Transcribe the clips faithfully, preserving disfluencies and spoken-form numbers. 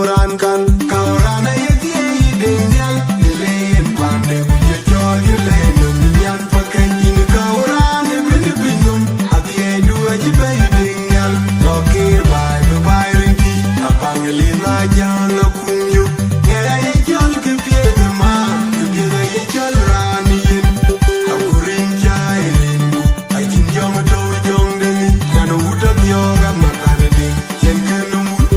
Raan kan, kau raan aye thiëi dëŋ nhial, të le yen paande ku jɔ cɔɔl yï le nöm nyan pakëc. Yïn kau raan ë bï piny nöm, athiɛɛidu acï bɛ̈i dëŋ nhial. Lɔ kir baai bï baai rin tïc, apaŋ ë lith ajäŋ akum yök. Ŋɛk aye cɔl kë piɛth ë maan, kë piɛth aye cɔl raan yen. Aku rin cä ë rin gup, acïn jɔŋ ë tɔ̈u jɔŋ dëŋ, yan ë wut athiɔ̈ɔ̈k amathan ë dëŋ. Yen kënë mut,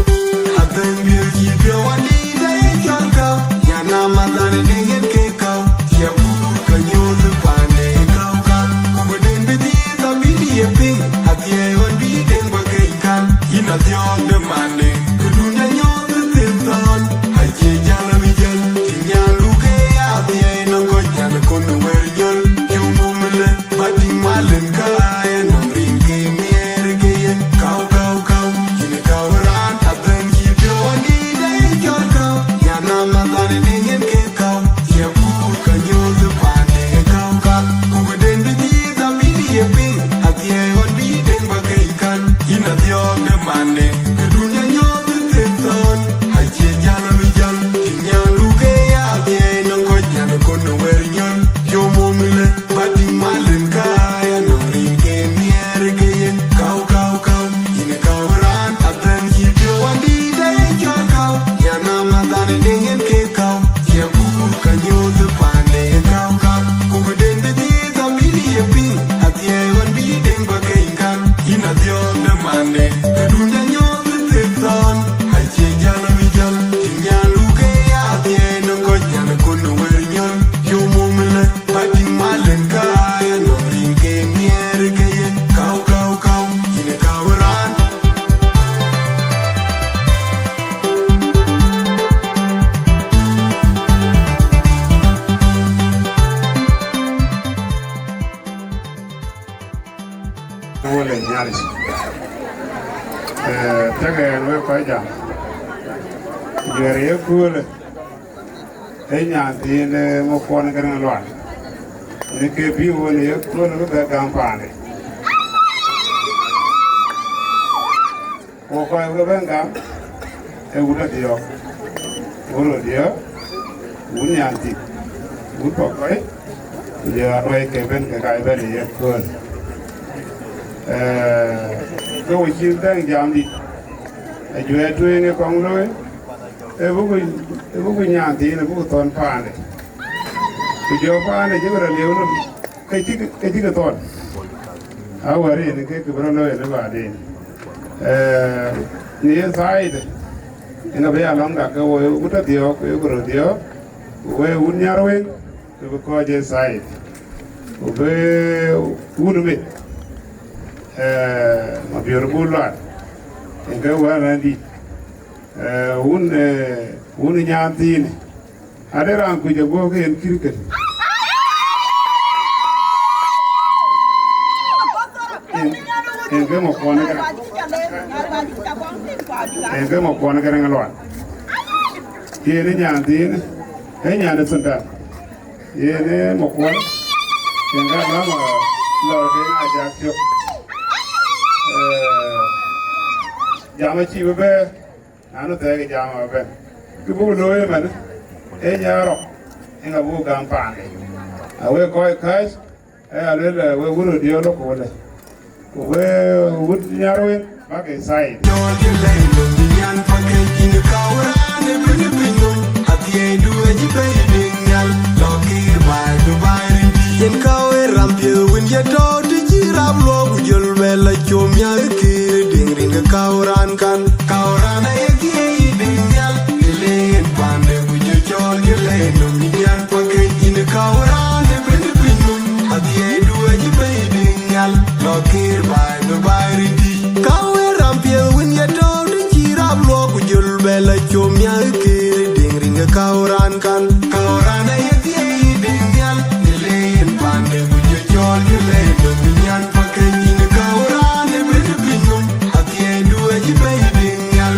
adhëŋ biël cï piɔ̈u adït aye cɔl käu, nyan amathan ë dëŋ yen ke käu, cie kuur ka nyuɔɔth paande käu ka, ku bï den bï dhiëëth abï ye piŋ, athiɛɛi ɣɔn bï den bä keny kan, yïn athiɔ̈ɔ̈k de mande, këdun de nyuɔɔth thil thɔ̈n, acie jäl abï jäl, cï nyan luk ë ya athiɛɛi nɔŋ kɔc nyan ë kɔn ë wɛ̈ɛ̈r nyɔl, cï mum lë. Ba tïŋ malën ka yen nɔm rin ke miɛɛr ke yen. Kau, kau, kau, yïn kau raan abɛ̈n cï piɔ̈u adït aye cɔl kau. Nyan amathan ë dëŋ yen ke kau. Cie kuur ka nyuɔɔth paande kau ka. Ku bï den bï dhiëëth abï ye piŋ. Athiɛɛi ɣɔn bï den bä keny kan. Yïn athiɔ̈ɔ̈k de mande. Këdun ya nyuɔɔth thil thɔ̈n. Acie jäl abï jäl. Cï nyan luk ë ya athiɛɛi nɔŋ kɔc nyan ë kɔn ë wɛ̈ɛ̈r nyɔl. Cï mum lë. Ba tïŋ malën ka yen nɔm rin ke miɛɛr ke yen. Kau, kau, kau, yïn kau raan abɛ̈n cï piɔ̈u adït aye cɔl kau. Nyan amathan ë dëŋ yen ke kau. Cie kuur ka nyuɔɔth paande kau ka. Ku bï den bï dhiëëth abï ye piŋ. Athiɛɛi ɣɔn bï den bä keny kan. Yïn athiɔ̈ɔ̈k de mande. Këdun de nyuɔɔth thil thɔ̈n. Acie jäl abï jäl. Cï nyan luk ë ya athiɛɛi nɔŋ kɔc nyan ë kɔn ë wɛ̈ɛ̈r nyɔl. Cï mum lë. Ba tïŋ malën ka yen nɔm rin ke miɛɛr ke yen. Kau, kau, kau, yïn kau raan. Wole nyaric. Eh, tëk ɛn wek kɔc jam. Juɛɛr ye köölë. Ee nyan thiin, eh, Makuɔn Gɛrɛŋ Lual. Në ke bï wën ye köölë bï bɛ gam paande. Ku kɔc ke bɛ̈n gam, ee wut Adiɔ̈ɔ̈k, wut Rodiɔ̈ɔ̈k, wut Nyanthïk, wut Pakɔc, ku jɔ aruɛɛc ke bɛ̈n ke ka bɛ̈n ye kööl. Eh, ke we cï dhɛ̈ŋ jamdït, ajuɛɛr tueŋ ë kɔŋ looi, ee buk, ee buk nyan thiin, ee buk thɔ̈n paande. Ku jɔ paande cï ke rɔt lieu nɔm, ke cïk, ke cïk thɔ̈n. Awär yen ke kë bï rɔt looi ënë baden. Eh, në ye thaide, yen abï ya lɔ̈ŋda ke wo ye wut Adiɔ̈ɔ̈k, ku ye wut Rodiɔ̈ɔ̈k, ku we wut Nyarweŋ, ke bï kɔc ye thaide. Ku bï wun mit, eh, Mabiör Bul Lual, yen ke wën rɛ̈ndït. Eh, wun, eh, wun nyan thiin. Ade raan kuc aguɔ ke yen kïr kënë. Yen, yen ke Makuɔn Gɛrɛŋ. Yen ke Makuɔn Gɛrɛŋ Lual. Yen ë nyan thiin, ee nyan ë Thundan. Yen ë Makuɔn. Yen ka lɔ̈ŋ lɔɔr ke yen ajak cök. Eh, jam acï bï bɛ̈ɛ̈r. Nanu thɛɛk ë jam abɛ̈n. Kë buk looi ëmën, ee nyarɔk, ë ŋa buk gam paande. Awek kɔc kääc, ee aluel, ee, wek wut Rodiɔ̈ɔ̈k lɔ ku wëlë. Ku wek wut Nyarweŋ, bäk ë thaide. Jɔl jël lɛ̈i lɔ bï nyan pakëc yïn kau raan ë bï piny nöm. Athiɛɛidu acï bɛ̈i dëŋ nhial, lɔ kir baai bï baai rin tïc. Yen kau ë ram piɛth wën ye tɔ̈u të cï rap luɔk ku jɔl bɛ lɔ com ya ë kir dëŋ rin ke kau raan kan. Kau raan aye thiëi dëŋ nhial, të le yen paande ku jɔ cɔɔl jël lɛ̈i nöm nyan pakëc yïn kau raan ë bï piny nöm. Athiɛɛidu acï bɛ̈i dëŋ nhial, lɔ kir baai bï baai rin tïc. Kau ë ram piɛth wën ye tɔ̈u të cï rap luɔk ku jɔl bɛ lɔ com ya ë kir dëŋ rin ke kau raan kan. Kau raan aye thiëi dëŋ nhial, të le yen paande ku jɔ cɔɔl jël lɛ̈i nöm nyan pakëc yïn kau raan ë bï piny nöm. Athiɛɛidu acï bɛ̈i dëŋ nhial,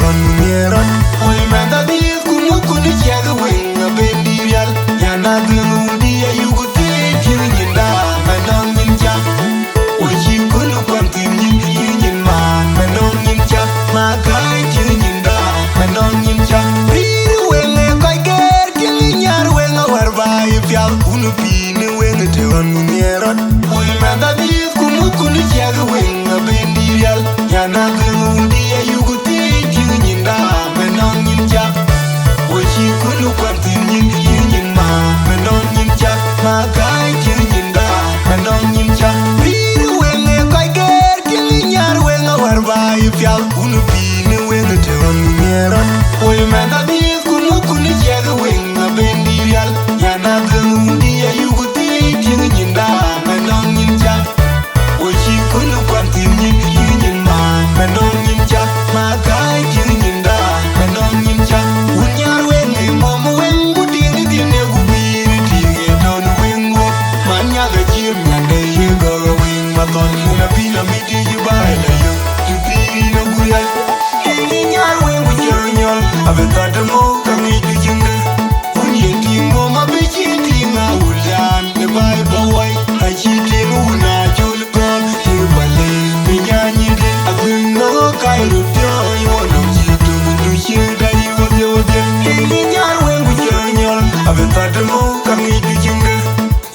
Ɣɔn nhiëër rɔt, woi mɛnh adhiëth ku muk kun ciɛk weŋ abën dï rial. Nyan adhëŋ wun dï ayuk thiëëc cïn nyin dä, mɛn nɔŋ nyin cak. Woi cï kun kuan thïn nyin cïn nyin ma, mɛn nɔŋ nyin cak. Ma gäi cïn nyin dä, mɛn nɔŋ nyin cak. Rïïr weŋ ë kɔc gɛɛr, tiŋ nyar weŋ awär ba yï pial. Wun pïïr në weŋ të ɣɔn nhiëër rɔt, woi mɛnh adhiëth ku muk kun ciɛk weŋ abën dï rial. Nyan adhëŋ wun dï ayuk thiëëc cïn nyin dä, mɛn nɔŋ nyin cak. Woi cï kun kuan thïn nyin cïn nyin ma, mɛn nɔŋ nyin cak. Ma gäi cïn nyin dä, mɛn nɔŋ nyin cak. Rïïr weŋ ë kɔc gɛɛr, tiŋ nyar weŋ awär ba yï pial. Wun pïïr në weŋ të ɣɔn nhiëër rɔt, woi mɛnh adhiëth ku muk kun ciɛk weŋ abën dï rial. Nyan adhëŋ wun dï ayuk thiëëc cïn nyin dä, mɛn nɔŋ nyin cak. Woi cï kun kuan thïn nyin cïn nyin ma, mɛn nɔŋ nyin cak. Ma gäi cïn nyin dä, mɛn nɔŋ nyin cak. Wun nyar weŋ ë mɔm weŋ ku tiŋ ë dhiën ë ku bïïr tiŋ ë nɔn weŋ wok. Man nyak acïï miande ye gɔ̈k weŋ ma thɔn. Wun apïl amit yic baai la yök, të pïïr yïn agurial. Ë nyar weŋ ku cï röt nyɔl, abï thɔt ë mou ka ŋic du ciŋde. Wun ye tiŋ mɔm abï cï tiŋ awulian. Në baai bä wai, acï tiŋ wun acol gɔ̈k, cï bä le piny anyïdï. Abï ŋö kairo piɔ̈ɔ̈ny won nɔm cï tök du cï dai wodhie wodhie. Ë nyar weŋ ku cï röt nyɔl, abï thɔt ë mou ka ŋic du ciŋde.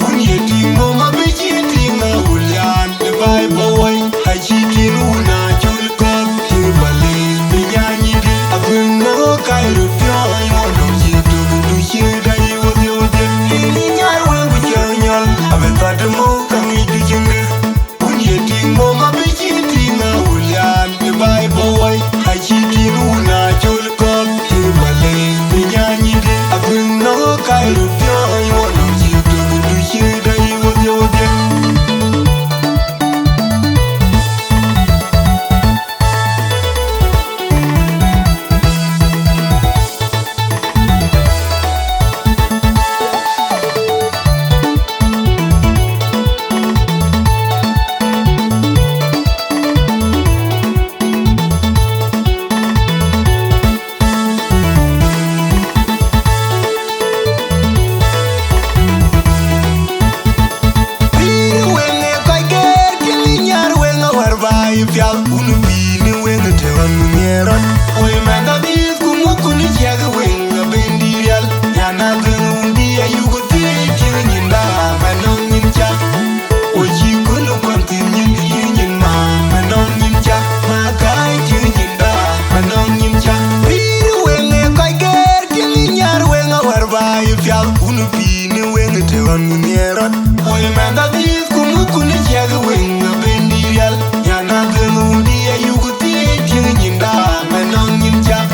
Wun ye tiŋ mɔm abï cï tiŋ awulian. Në baai bä wai, acï tiŋ wun acol gɔ̈k, cï bä le piny anyïdï. Abï ŋö kairo piɔ̈ɔ̈ny won nɔm cï tök du cï dai wodhie wodhie. Ë nyar weŋ ku cï röt nyɔl, abï thɔt ë mou ka ŋic du ciŋde. Wun ye tiŋ mɔm abï cï tiŋ awulian. Në baai bä wai, acï tiŋ wun acol gɔ̈k, cï bä le piny anyïdï. Abï ŋö kairo piɔ̈ɔ̈ny won nɔm cï tök du cï dai wodhie wodhie. Pïïr weŋ ë kɔc gɛɛr, tiŋ nyar weŋ awär ba yï pial. Wun pïïr në weŋ të ɣɔn nhiëër rɔt, woi mɛnh adhiëth ku muk kun ciɛk weŋ abën dï rial. Nyan adhëŋ wun dï ayuk thiëëc cïn nyin dä, mɛn nɔŋ nyin cak. Woi cï kun kuan thïn nyin cïn nyin ma, mɛn nɔŋ nyin cak. Ma gäi cïn nyin dä, mɛn nɔŋ nyin cak. Pïïr weŋ ë kɔc gɛɛr, tiŋ nyar weŋ awär ba yï pial. Wun pïïr në weŋ të ɣɔn nhiëër rɔt, woi mɛnh adhiëth ku muk kun ciɛk weŋ abën dï rial. Nyan adhëŋ wun dï ayuk thiëëc cïn nyin dä, mɛn nɔŋ nyin cak.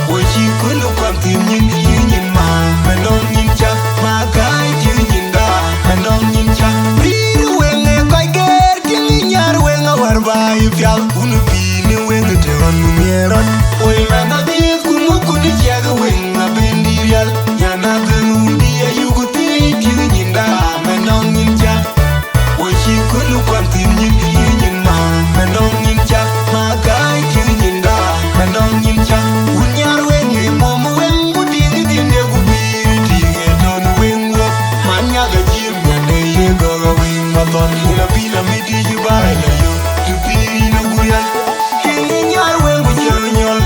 Woi cï kun kuan thïn nyin cïn nyin ma, mɛn nɔŋ nyin cak. Ma gäi cïn nyin dä, mɛn nɔŋ nyin cak. Pïïr weŋ ë kɔc gɛɛr, tiŋ nyar weŋ awär ba yï pial. Wun pïïr në weŋ të ɣɔn nhiëër rɔt, woi mɛnh adhiëth ku muk kun ciɛk weŋ abën dï rial. Nyan adhëŋ wun dï ayuk thiëëc cïn nyin dä, mɛn nɔŋ nyin cak. Woi cï kun kuan thïn nyin cïn nyin ma, mɛn nɔŋ nyin cak. Ma gäi cïn nyin dä, mɛn nɔŋ nyin cak. Wun nyar weŋ ë mɔm weŋ ku tiŋ ë dhiën ë ku bïïr tiŋ ë nɔn weŋ wok. Man nyak acïï miande ye gɔ̈k weŋ ma thɔn. Wun apïl amit yic baai la yök, të pïïr yïn agurial. Ë nyar weŋ ku cï röt nyɔl.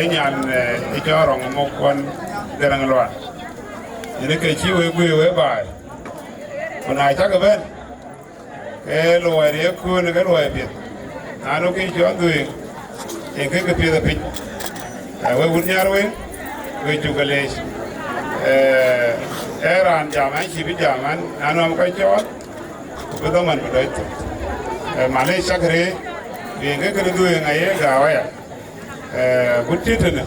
Nyan, eh, ë cɔl Rɔŋ Mɔ̈k Kuɔn Gäräŋ Lual. Yen ke cï wek guiir wek baai. Ku na cäk ëbɛ̈n, ke luɔi riëëk köölë ke luɔi piɛth. Na nu kë cɔl dhuëëŋ, yen ke ke piɛth apiny. Eh, wek wun Nyarweŋ, wek cuk ke leec. Eh, ee raan jam an cï bï jam an, na nu am kɔc cɔɔl, ku bï dhaman bï dɔc thok. Eh, malec cak rëër, yen ke kënë dhuëëŋ aye gääu aya. Eh, ku cït tënë,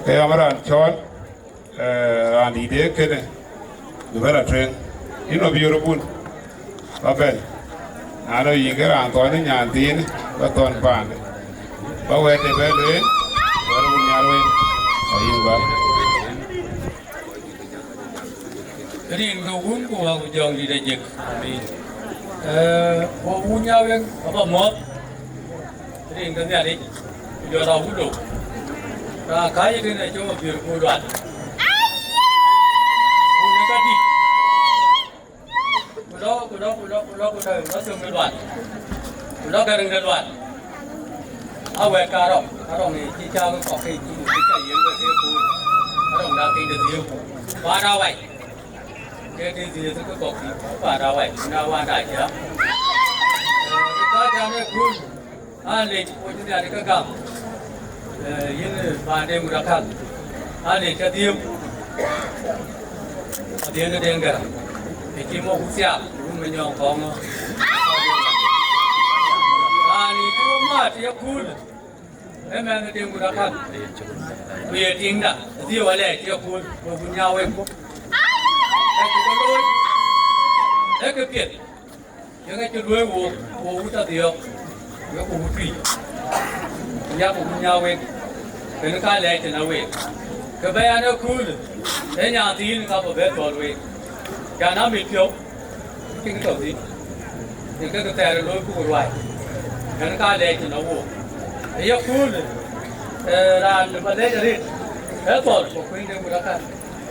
ke yam raan cɔɔl, eh, raan dïït ee kënë, bï bɛ̈n la tueŋ. Yïn ë biöör bun, ba bɛ̈n. Na nu yïn ke raan thɔn ë nyan thiin, ba thɔn paande. Ba wɛ̈t de bɛ lueel, wɛ̈t wun Nyarweŋ, ayï ba. Rin ke Wun ku Wä ku Jɔŋdït Ajik. Amin. Eh, wo wun Nyarweŋ, aba muɔ̈th. Rin ke Nhialic, ku jɔl a wun lok. Raan kääc ëtënë acï wo biöör ku lual. Wun ë ka dït. Ku lɔ, ku lɔ, ku lɔ, ku lɔ, ku lɔ, lɔ thöŋ ë lual. Ku lɔ Gäräŋ de lual. A wɛ̈t ka Rɔŋ, ka Rɔŋ ë cï cääk kɔ̈k ke cï, cï ka yiëk wek ke kuur. Ka Rɔŋ da piny de dhiëëu. Paan Awai. Ke tïŋ thiëëth ke kɔ̈k thïn, paan Awai, na wanda jam. Ka jam ë kuur, a lec, wo cï Nhialic ke gam. Eh, yïn, eh, paande Mut Akäl. A lec ke dhiëëu. Adhiëëu de Deŋ Gäräŋ. Ë cï mɔ̈k ku thiaak, wun me nyɔŋ kɔŋ. Raan ë cï wo maat ye kuur. Ee mɛnh ë Deŋ Mut Akäl, ku ye tiiŋda, adhiëëu alɛɛc ye kuur, ku bï nyaw wek. Ka cï ke looi, ee këpiɛth, ye ka cï luöi wook, wo wut adhiɔ̈ɔ̈k, wek ku wut Tuic, ku yak ku nyaw wek, kënë ka lɛɛc tënë week. Ke bɛ̈n ë kuur, ee nyan thiin ka bï bɛ thɔ̈l week. Can amit piɔ̈u, cïn tɔ̈ thïn, yen ke thɛɛr ë looi buk ruai, yen ka lɛɛc tënë wook. Ë ye kuur, eh, raan ba lɛɛc arëët, ee thɔl, ku kuëny de Mut Akäl,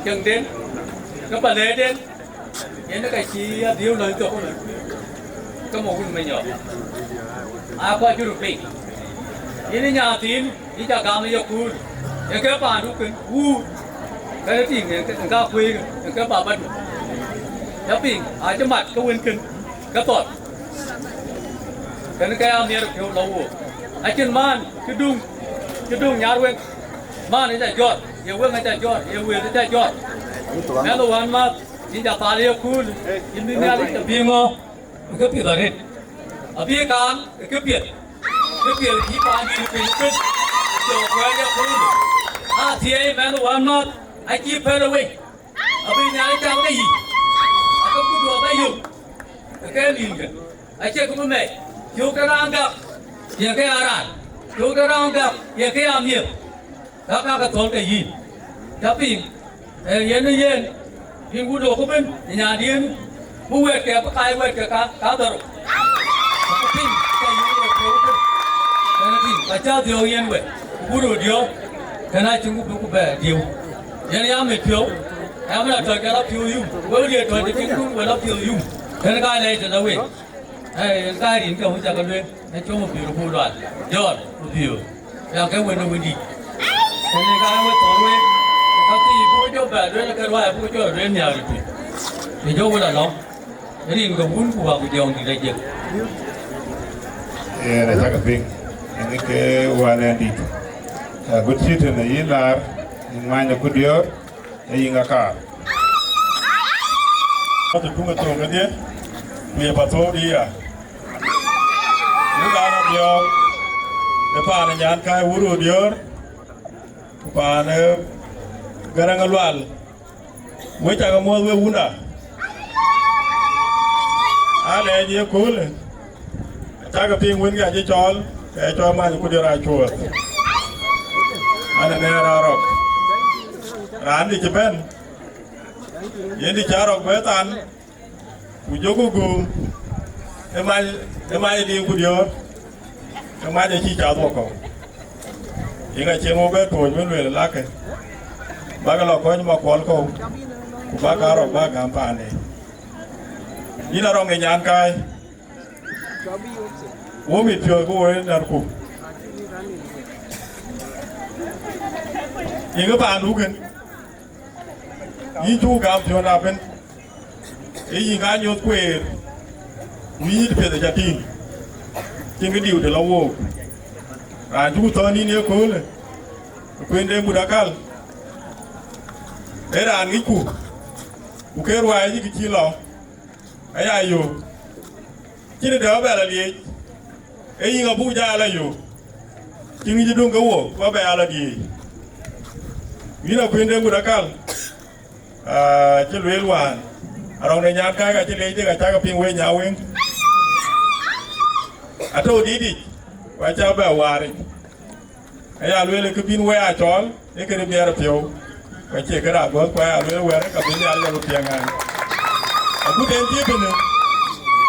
cieŋden, ke ba lɛɛcden, yen ka cï adhiëëu lɔny thok, ke mɔ̈k wun me nyɔk. Aa kɔc cï röt piny, yen ë nyan thiin, Yïn ca gam ë yakööl, yen ke paandu kën wuur, kën ë tïŋ, yen ke, yen ka kuëëk, yen ke babadu. Ca piŋ, acï mat ke wën kën, ke thɔt. Kën ke amiɛt piɔ̈u lɔ wook. Acïn man cï duŋ, cï duŋ Nyarweŋ. Man ë ca jɔt, ye weŋ ë ca jɔt, ye wëëth ë ca jɔt. Mɛnh wänmääth, yïn ca thal ë yakööl, yïn bï Nhialic abï ŋö? Ke piɛth arëët. Abï kaŋ ke piɛth. Ke piɛth cï paandït piny ëbën. Jɔ kuɛɛr yakööl. Athiɛɛi mɛnh wänmääth acï pɛ̈l ë wei. Abï Nhialic cam ke yic. Ake ku duɔ̈ɔ̈p ayök. Ke ke nïnkë. Acie ke bï mɛc. Cök de raan gak, ye ke ya raan. Cök de raan gak, ye ke ya miëth. Ka ka ke thɔ̈l ke yïn. Ca piŋ, ee yen ë yen, yïn wut lok ëbën, ë nyandiën, bï wɛ̈ɛ̈tkë bï kac wɛ̈ɛ̈tkë ka, ka dhorou. Ku piŋ, ka yïn wɛ̈ɛ̈tkë ëbën. Kɛn piŋ, ka cä dhiɔ̈ɔ̈k yen wɛ̈ɛ̈t, ku bï röt diɔ̈ɔ̈k, kɛn acïn ku bï ku bɛ diëu. Yen ya mit piɔ̈u, ya mit atɔ̈c ke lɔ piɔ̈u yum, wek diëë tɔ̈c de tiŋdun wek lɔ piɔ̈u yum, kɛn ka lɛc tëde wek. Ee, yen ka rin ke wun cä ke lueel, ee com ë pïïr ku lual, jɔl ku dhiëëu, ya ke wën ë wëndït. Kënë ka wek thɔ̈r wek, ka thii buk jɔ bɛ lueel, ke ruaai buk jɔ lueel nhiaar ë tui. Të jɔ wël alɔ̈ŋ, rin ke wun ku wak ku jɔŋdït ajël. Yen acä ke piŋ, yen ke wään ë dït. Agut cï tënë yïn laar, yïn many ë kudiöör, ee yïn ë kaar. Të tuŋ ë thok kedhie, ku ye pathou dï ya. Wun raan Adiɔ̈ɔ̈k, ë paan ë nyankäi wur ë diöör, ku paan ë Gäräŋ ë Lual. Wek cä ke muɔ̈th wek wunda. Alɛɛc ye köölë. Cä ke piŋ wën ke acï cɔɔl, ke cɔɔl many ku diöör acuɔɔth. An, ë nɛ̈ɛ̈r Arɔk. Raan dï cï bɛ̈n, yen dï cï Arɔk bɛ̈ than, ku jɔku guum, ë mac, ë mac ë diŋ ku diöör, ë mac acï cath wakɔ̈u. Yen acïn wo bɛ tuɔɔc wën lueel lakë, bäk lɔ kɔ̈ɔ̈c makuɔl kɔ̈u, ku bäk Arɔk bäk gäm paande. Yïn Arɔk ë nyankäi, wo mit piɔ̈ɔ̈th ku wo ë närku. Yïn ke paandu kën, yïn cuk gam piɔ̈n abën, ee yïn ka nyuɔ̈th kueer, ku yïn piɛth aca tïŋ, cïn kë diu të lɔ wook. Raan cuk thɔ̈n yïn ë köölë, ë kuënde mut akäl, ee raan ŋicku, ku ke ruääi yïk cï lɔ, aya yök. Cïn dɛ bɛ la liec, ee yïn abuk jal ayök, cïn ŋic döŋ ke wok, bä bɛ ala diëëc. Yïn akuënde mut akäl, aa, cï lueel wään, arɔŋ de nyan kääc acï leec dek acakë piŋ wei nya weŋ. Atɔ̈u dïtic, ku acä bɛ waaric. Aya lueel kë bïn wei aa cɔɔl, ee këde miɛɛr piɔ̈u, ku acie këde agɔ̈th, ku aya lueel wɛ̈ɛ̈r, ka bï Nhialic abï piɛŋ ɣɛn. Agut en cï bïnë,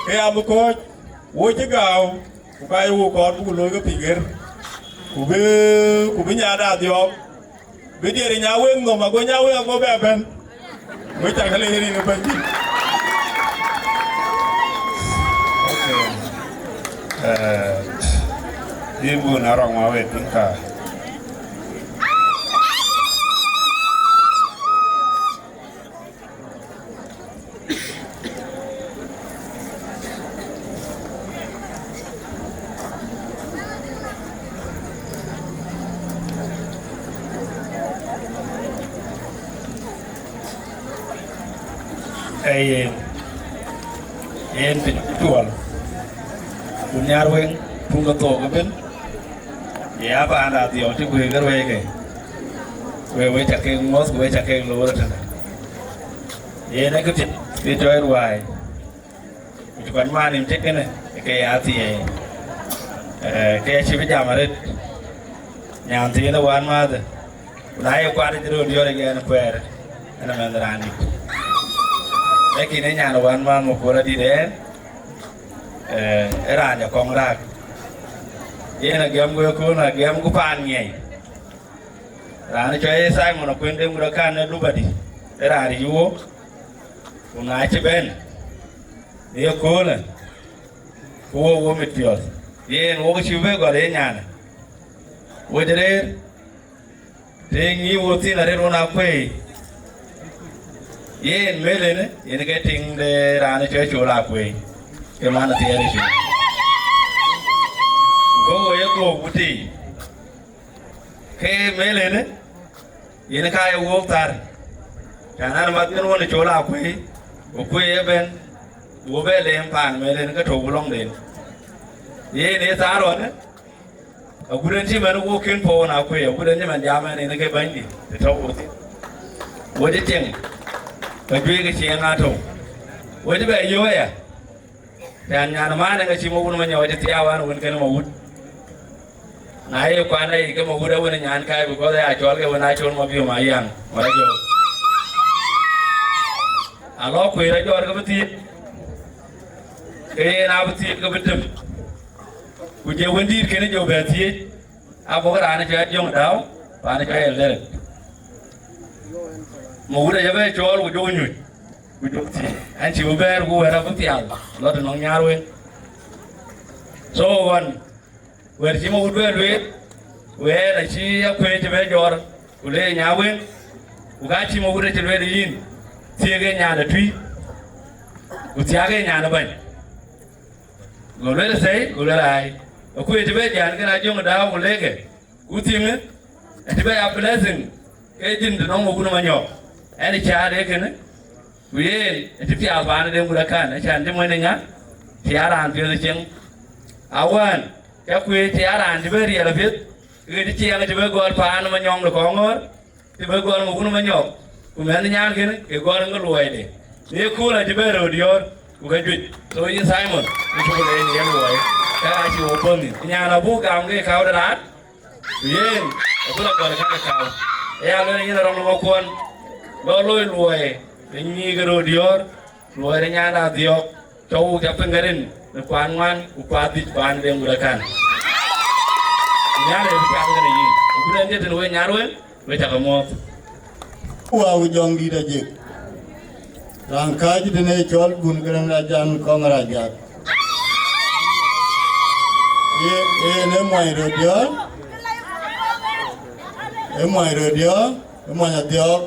ke ya bï kɔ̈ɔ̈c, wo cï gääu, ku ka ye wo kɔɔr buk looi ke pïk ɣer, ku bï, ku bï nyanda dhiɔɔk, bï diɛɛr ë nya weŋ nhom, ago nya weŋ ago bɛ bɛ̈n. Wek cak lëk rin ë Bɛ̈nydït. Okay. Eh, yïn bun arɔŋ ma wek tïŋ ka. Ee yen, yen piny cuɔl, ku nhiaar weŋ tuŋ ke thook ëbën, ye apaanda dhiɔu cï guëër ke ruɛɛike, wek wek ca kek muɔ̈th, ku wek ca kek loor ëtënë. Yen ee këpiɛth ke cɔɔc ruääi, ku cï kɔc man nim cï kënë ke ya thiëëi, eh, ke cï bï jam arëët. Nyan thiin ë wään määthë, ku na ye kuat cï röt yɔ̈ɔ̈r ë ɣɛn kuɛɛr, ënë mɛnh raan dït. Lakin ë nyan ë wään määth makuɔl adït ɛn, eh, ë raan de kɔŋ raak. Yen agɛm wek kun agɛm ku paan ŋiɛc. Raan cɔl ye Simon akuën de murɔkan ë Lubadi, ë raan ric wok, ku na cï bɛ̈n, ye köölë, ku wo wo mit piɔ̈ɔ̈th. Yen wok cï bï gɔl ye nyanë. Wec rëër, të ŋic wo thïn arëët wun akuëi. Yen mel ënë, yen ke tiŋ de raan cɔl Col Akuëi, ke man athiɛɛr ë cï. Go wo ye guöp ku tïï. Ke mel ënë, yen ka ye wook thar. Cän an, math yen wën ë Col Akuëi, ku kuëi ëbɛ̈n, wo bɛ leem paan mel ënë ke tɔ̈u lɔŋden. Yen ë thaar ɣɔn, agut en cï mɛn wok kën puɔ̈u wën akuëi, agut en cï mɛn jam ɛn yen ke bɛ̈nydï, të tɔ̈u wo thïn. Wo cï cieŋ, ka juëc ke cieŋ aa tɔ̈u. Wo cï bɛ yöök aya. Raan nyan ë man ë ŋa cï Mawun Manyɔk cï thiaau an, wën kënë Mawut. Na ye kuan ayic ke Mawut awën ë nyan kai, because aya cɔl ke wën aa cɔl Mabiöm Ayaŋ, Marajo. Alɔ kuëër ajɔɔr ke bï thiëëc, ke yen abï thiëëc ke bï tem. Ku je wëndït kënë jɔ bɛ thiëëc, abɔkë raan cɔl Ajöŋ Dau, raan cɔl Eldoret. Mawut aye bɛ cɔɔl ku jɔ nyuc. Ku jɔ thiëëc, ɛn cï bï bɛ̈ɛ̈r ku wɛ̈ɛ̈r abï pial, lɔ të nɔŋ nyaar wën. So ɣɔn, wɛ̈ɛ̈r cï Mawut bɛ lueel, wɛ̈ɛ̈r acï akuëëc cï bɛ jɔɔr, ku le nya wën, ku ka cï Mawut acï lueel yïn, thiëëk ë nyan ë tui, ku thiaak ë nyan ë bɛ̈ny. Go lueel thëi, ku lueel ai, akuëëc cï bɛ jään kën Ajöŋ Dau ku leke, ku thiëŋë, acï bɛ ya blessing, ke jin të nɔŋ Mawun Manyɔk. Ɛn ë caar ee kënë, ku yeen, acï piath paan de murɔkan, acan cï mony ë ŋa, cï ya raan piɔ̈ɔ̈th ë cieŋ. Awään, cä kuëëc cï ya raan cï bɛ riɛl apiɛth, ke cï ciɛɛŋ cï bɛ gɔl paan Manyɔŋ de Kɔŋɔ̈ɔ̈r, cï bɛ gɔl Mawun Manyɔk, ku mɛnh nyan kënë, ke gɔl ŋö luɔide. Në kööl acï bɛ röt yɔ̈ɔ̈r, ku ka juëc. So yïn Simon, yïn cuk le yïn yen luɔi, ka acï wo bɔ̈ nhïïm. Nyan abuk gam ke kau de raan, Ku yen, abï lɔ gɔl käke kau. Aya lueel yen rɔŋ ë makuɔn, lɔ looi luɔi, ë nyïïk ë röt diɔ̈ɔ̈r, luɔi de nyan adhiɔ̈ɔ̈k, cɔk wok cä piŋ rin, në kuan ŋuan, ku kuath dhïc kuan de ŋudakan. Nyan ë bï cath kënë yïn, ku bï lɛ̈ŋ ke tënë wek nyar wën, we cakë muɔ̈ɔ̈th. Ku wa ku jɔŋdït ajek. Raan kääc tënë cɔl Gun Gërɛŋ Rajan Kɔŋ Rajak. Ye, yen ë muɔny röt diɔ̈ɔ̈r. Ë mony röt yɔ̈ɔ̈k, ë mony adhiɔ̈ɔ̈k,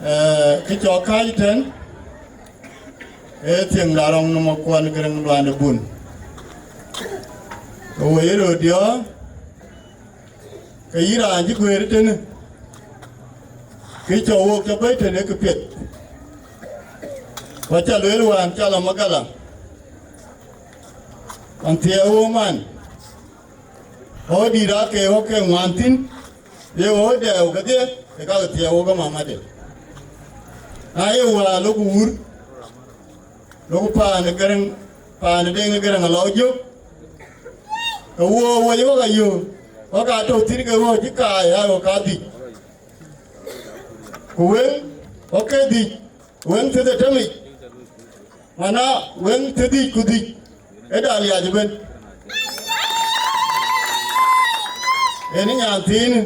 ee, kë cɔk kääc tën, ee thiëŋ da rɔŋ nɔm akuɔn Gërëŋ Luande Bun. Ke woi röt yɔ̈ɔ̈k, ke yïn raan cï guëër tënë, kë cɔk wok cɔk bɛ̈i tënë kë piɛth. Ku aca lueel wään ca lɔ Magala, ɣɔn thiɛɛu wo man, ɣɔ̈k dït ake ɣɔ̈k ke ŋuan thïn, ye ɣɔ̈k dɛɛu kedhie, ke ka ke thiɛɛu wo ke mamade. Na ye wäär lok wur, lok paan ë Gërëŋ, paan ë Deŋ ë Gërëŋ alɔ jök, ke wo wo ye ɣɔ̈k ayö, ɣɔ̈k aa tɔ̈u thïn ke ɣɔ̈k cï kaai aa ɣɔ̈k kadhïc. Ku weŋ, ɣɔ̈k ke dhïc, weŋ thiëth ë tëmic, mana weŋ thiëth dhïc ku dhïc, ë dal yac ëbën. Yen ë nyan thiinë,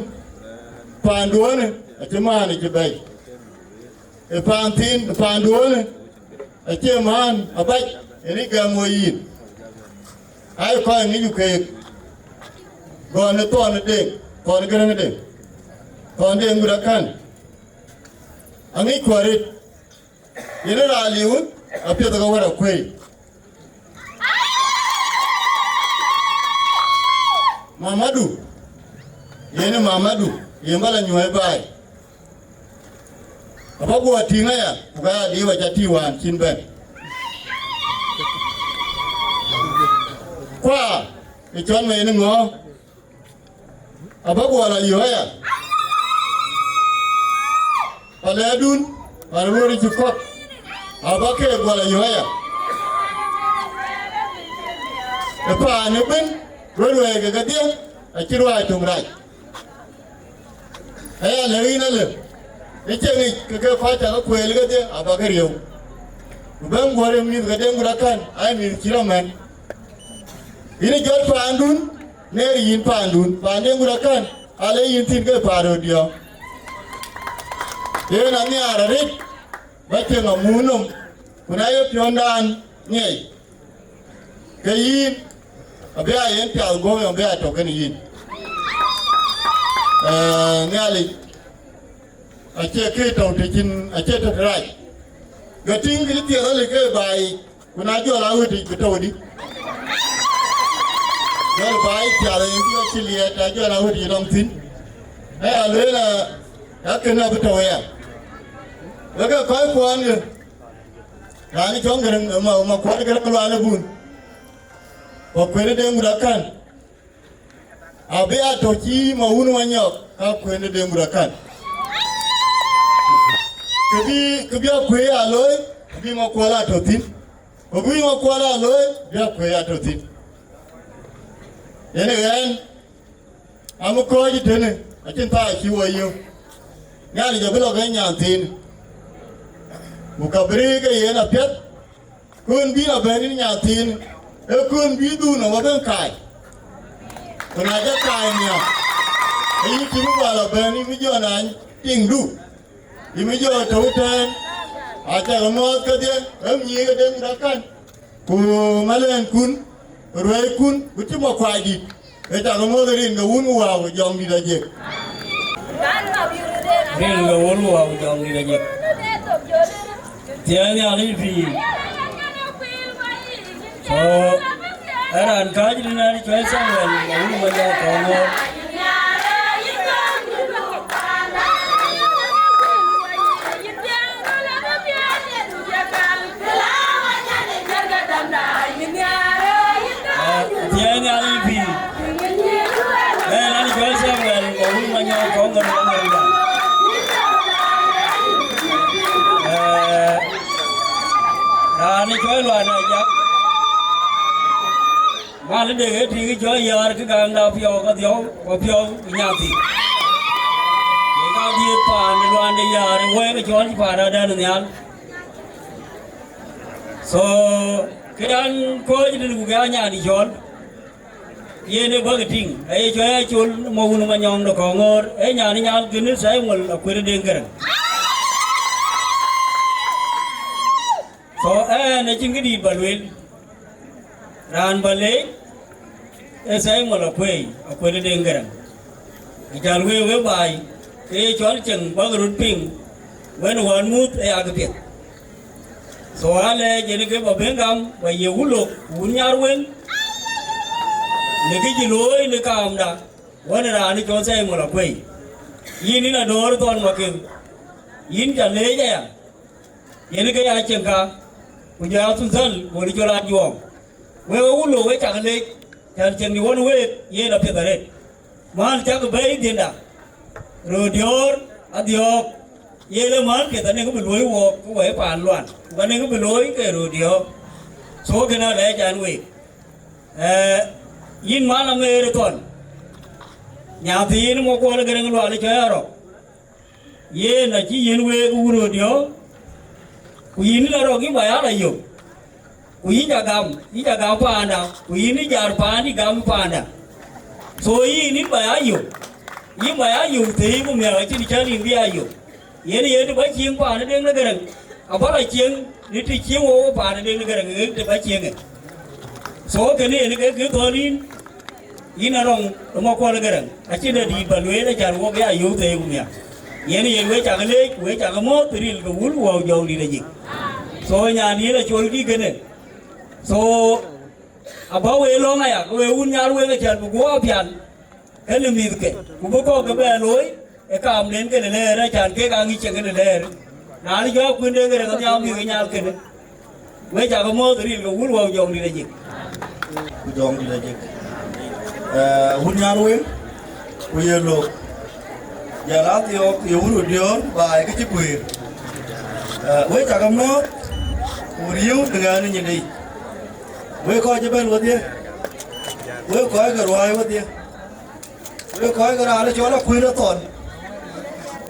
paanduɔ̈ɔ̈në acï maan ë cï bɛ̈i. Ë paan thiin, paanduɔ̈ɔ̈në acie maan abac, yen ë gɛm wo yïn. Ai kɔc ŋic ku keek, gɔn ë thɔn ë Deŋ, thɔn ë Gërëŋ ë Deŋ, thɔn Deŋ Gutakan. Aŋic kuɔ̈rit, yen ë raan liu, apiɛth ke wär akuëi. Mamadu, yen ë Mamadu, yen bä lɔ nyuɔ̈ɔ̈i baai. Abä guɔ tïŋ aya, ku ka ya diu aca tïŋ wään cïn bɛ̈n. Kua, ë cɔl me yen ŋɔ̈ɔ̈, abä guɔ lɔ yööc aya. Palɛɛdun, pan ruöör cï kɔ̈k, abä ke guɔ lɔ yööc aya. Ë paan ëbën, ruɛ̈ɛ̈r ke kedhie, acï ruääi töŋ rac. Aya lëu yïn alë, ë cï ŋic ke ke kɔc cä ke kueel kedhie, abä ke riëëu. Ku bɛ̈n guɔ̈r ë mïth ke Deŋ Gutakan, ai mïth cï rɔt mɛ̈n. Yïn ë jɔt paandun, neer yïn paandun, paan Deŋ Gutakan, ale yïn thïn ke paan röt diɔ̈ɔ̈k. Yen anhiaar arëët, bä cieŋ amuun nɔm, ku na ye piɔ̈ndan ŋiɛc, ke yïn, abï aa yen piath guɔ̈p, abï aa tɔ̈ kenë yïn. Ee, Nhialic, acie kë tɔ̈u të cïn, acie tɔ̈ të rac. Ke tïŋ kë cï thiëëth alë ke baai yic, ku na jɔl a ɣötic bï tɔ̈u dï? Jɔl baai piath yen bï acï liɛɛt, na jɔl a ɣötic nɔm thïn. Aya lueel, aa, akënë abï tɔ̈u aya. Wek ee kɔc kuɔɔn ke, raan cɔŋ Gërëŋ, ma, ma kuɔɔn Gërëŋ Luande Bun. Ku kuën ë Deŋ Gutakan. Abï a tɔ̈ cï ma wun Manyɔk, ka kuën ë Deŋ Gutakan. Kë bï, kë bï akuëi aa looi, abï ma kuɔɔn aa tɔ̈ thïn. Ku bï ma kuɔɔn aa looi, bï akuëi aa tɔ̈ thïn. Yen ë ɣɛn, am kɔ̈ɔ̈c tënë, acïn thaa cï wo yök. Nhialic abï lɔ ke nyan thiin. Ku ka bï rëër ke yen apiɛth, kën bï lɔ bɛ̈n yïn nyan thiin, ee kën bï dhuk nɔm abï kaai. Ku na cä kaai nhial, ke yïn cï bï guɔ lɔ bɛ̈n yïn bï jɔ naany tiŋdu. Yïn bï jɔ tɔ̈u tɛ̈ɛ̈n, acä ke mɔ̈ɔ̈th kedhie, rem nyiic ke Deŋ Gutakan. Ku malɛɛnkun, ku ruɛɛckun, ku cï mɔ kuaacdït, ke cä ke mɔ̈ɔ̈th rin ke Wun ku Wää ku Jɔŋdït Ajek. Rin ke Wun ku Wää ku Jɔŋdït Ajek. Thiëëc Nhialic pïïr. So, ee raan kääc rin an, cɔl Samuel, ma wun ma jɔ kɔŋ ŋoot. Ee, thiëëc Nhialic pïïr. Ee, raan cɔl Samuel, ma wun ma nyɔk kɔŋ ŋoot, kɔŋ ŋoot. Ee, raan cɔl Luan Ajak. Mal de ke tik cɔl yäär kë gaŋda piɔ̈u ka dhiɔu, ku piɔ̈u nyathi. Ye ka dhiëëth paan de Luande yäär, wëë ke cɔl cï paan adɛ̈n nhial. So, këdan kɔc dït ku ke anyan cɔl, yen ë bäk tïŋ, aye cɔl Acol ma wun ma nyɔŋ de kɔŋ ŋoot, ee nyan nyal kënë Samuel Akuër Deŋ Gërëŋ. So, ɛn acïn këdït ba lueel. Raan ba leec, ee Samuel Akuëi, Akuër Deŋ Gërëŋ. Acan wëu we baai, ke ye cɔl ceŋ bäk röt piŋ, wën wään muth ë yak piɛth. So alɛɛc yen ke bä ben gam, bä ye wulok, wun nyar weŋ, në kë cï looi në kaamda, wën raan cɔl Simon Akuei. Yïn, yïn Adöör Thɔn Maketh, yïn ca leec aya. Yen ke ya cieŋ ka, ku jɔ ya thuthäl, ku ni cɔl Ajuɔɔm. Wek we wulok, we cak leec, cän cieŋdï wën week, yen apiɛth arëët. Män cak bɛ̈ɛ̈i dhiënda, röördïɔ̈ɔ̈r, adhiɔ̈ɔ̈k, yen ë män piɛth anëŋ bï luöi wook, ke wɛ̈i paan luan, ku anëŋ bï looi ke röördïɔ̈ɔ̈k. So kënë alɛɛc an week. Ee, yïn man aŋeer ë thɔn, nyathïïn mɔ̈k kuɔl ë Gërëŋ Lual ë cɔɔi arɔ̈k. Yen acï yiën week wun röördïɔ̈ɔ̈k, ku yïn la rɔ̈k yïn bä ya la yök, ku yïn ca gam, yïn ca gam paanda, ku yïn ë jar paandï gam paanda. So yïn, yïn bä ya yök, yïn bä ya yök thëëi ku miäk acïn cän yïn bï ya yök. Yen yen të bä cieŋ paan ë Deŋ de Gërëŋ, abä la cieŋ në të cieŋ wok paan ë Deŋ de Gërëŋ, ë të bä cieŋë. So kënë yen ke kë thɔ̈n yïn, yïn Arɔŋ ë Makuɔl Gërëŋ, acïn dɛ dïït bä lueel, acan wok ya yöök thëëi ku miäk. Yen yen we cak leec, we cak mɔ̈ɔ̈th ril ke wul wääu jɔŋdït ajik. So nyan yïn acol kï kënë. So abä we lɔ̈ŋ aya, ke we wun nyar wek acan bï guɔ apial, kënë mïthke, ku bï kɔ̈k ke bɛ looi, ë kaamden kënë lɛɛr, acan kek aŋic cieŋ kënë lɛɛr. Na lï jɔ kuën Deŋ Gërëŋ nhiaam mïth ke nyal kënë. We cak mɔ̈ɔ̈th ril ke wul wääu jɔŋdït ajik. Ku jɔŋdït ajik. Ee, wun nyar weŋ, ku ye lok. Jɔl a thiɔ̈k ye wun röördïɔ̈ɔ̈r baai ke cï kuëër. Ee, we cak mɔ̈ɔ̈th, ku riëëu të ŋɛɛn ë nyinde yic. We kɔc cï bɛ̈n wedhie, we kɔc ke ruääi wedhie. Wek kɔc ke raan ë cɔl Akuën ë Thɔn,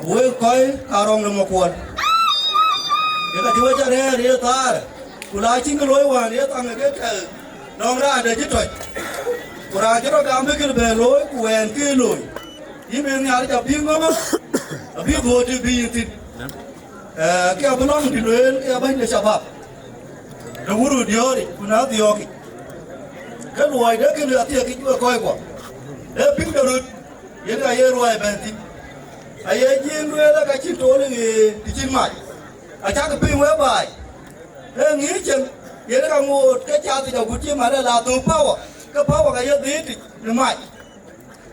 wek kɔc ka Arɔŋ de Makuɔl, ye ka cï we cä rɛ̈ɛ̈r ye thaar, ku la cïn kë looi wään ye thaŋ ë ke kɛ̈ɛ̈k nɔŋ raan de cï tɔc, ku raan cï rɔt gam bï kënë bɛ looi, ku wɛɛn ke looi, yïn bï Nhialic abï ŋɔ̈ŋ, abï dhuöör të bï yïn thïn. Ee, ke abï lɔ̈ŋ dï lueel, ke abäny de shabab, de wun röördïɔ̈ɔ̈ric, ku na dhiɔ̈ɔ̈kic. Ke luɔi de kënë athiɛɛk yic we kɔckuɔ, ee piŋ de röt, yen ka ye ruääi bɛ̈n thïn. Aye jiëëŋ lueel, ka cïn tool ë ɣëën të cïn mac, acäkï piŋ we baai. Ee ŋiëc cieŋ, yen ka ŋoot ke cath yic agut cï man ë la thök power, ke power ka ye dhiëëtic në mac.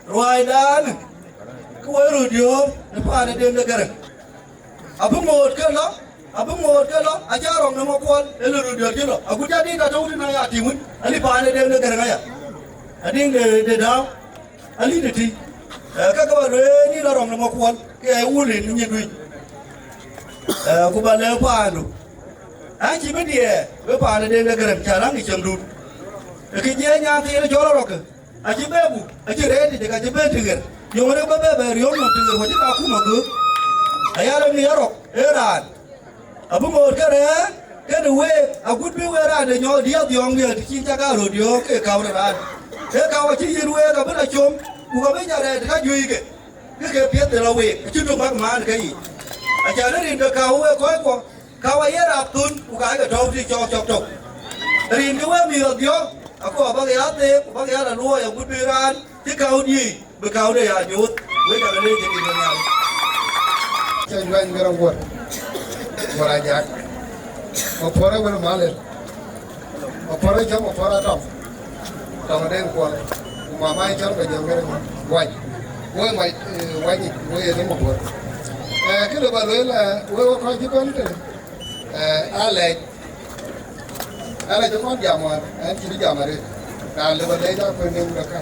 Ruääidaanë, ke woi röördïɔ̈ɔ̈r në paan ë Deŋ de Gërëŋ. Abï ŋoot ke lɔ, abï ŋoot ke lɔ, acä Arɔŋ de Makuɔl, ë lë röördïɔ̈ɔ̈r cï lɔ. Agut cä Diŋda tɔ̈u tïn aya tiŋ wën, alï paan ë Deŋ de Gërëŋ aya. Adiŋ de, de Dääu, alï de tïŋ. Ee, ke ke bä lueel yïn Arɔŋ de Makuɔl, ke ee wulin nyin duic. Ee, ku bä lɛ̈k paandu. Acï bï diɛɛr, bï paan ë Deŋ de Gërëŋ cä läŋ ë cieŋdun. Ë kë jiɛɛny nyan thiin ë cɔl Arɔ̈k kë. Acï bɛ buk, acï rɛɛt yic, ka cï ben tïŋ ɣer. Yöŋ rek bä bɛ bɛ riɔ̈ɔ̈k nɔm tïŋ ɣer, wä cï ka kum agöök. Aya rem ni Arɔ̈k, ee raan. Abï ŋoot ke rɛ̈ɛ̈r, kënë week, agut bï wek raan de nyɔɔk diɛɛr dhiɔ̈ɔ̈ŋ miɛt, të cïn cä ka röt diɔ̈ɔ̈k ke käu de raan. Ee käu acï yïn week abï la com, ku ka bï nya rɛɛt ka juëc ke. Kë ke piɛth de la week, acï tök bäk maan ke yic. Acan ë rin ke käu wek kɔckuɔ, Ka wä ye rap thun, ku ka ke tɔ̈u tï cɔk cɔk tök. Rin ke we mïth adhiɔ̈k, aku abäk ya theek, ku bäk ya la luɔi agut bï raan cï käu diëëc, bï käude ya nyuuth, wek aa ke leec ë kï Nhialic. Cä juany Gërëŋ Guɔ̈r, Guɔ̈r Ajak. Mapuɔr ë wël malë. Mapuɔr ë cɔl Mapuɔr Atɔm. Tɔŋ Deŋ Kuɔl. Ku mama ë cɔl Kɔjɔŋ Gërëŋ Wac. Woi mac, eh, wac yic, woi ë Mapuɔr. Eh, kë lë ba lueel, eh, wek wä kɔc cï bɛ̈n tënë. Eh, alɛc. Alɛc ë kɔn jam wään, ɛn cï bï jam arëët. Raan lë ba lɛc aa kuën neem de ka.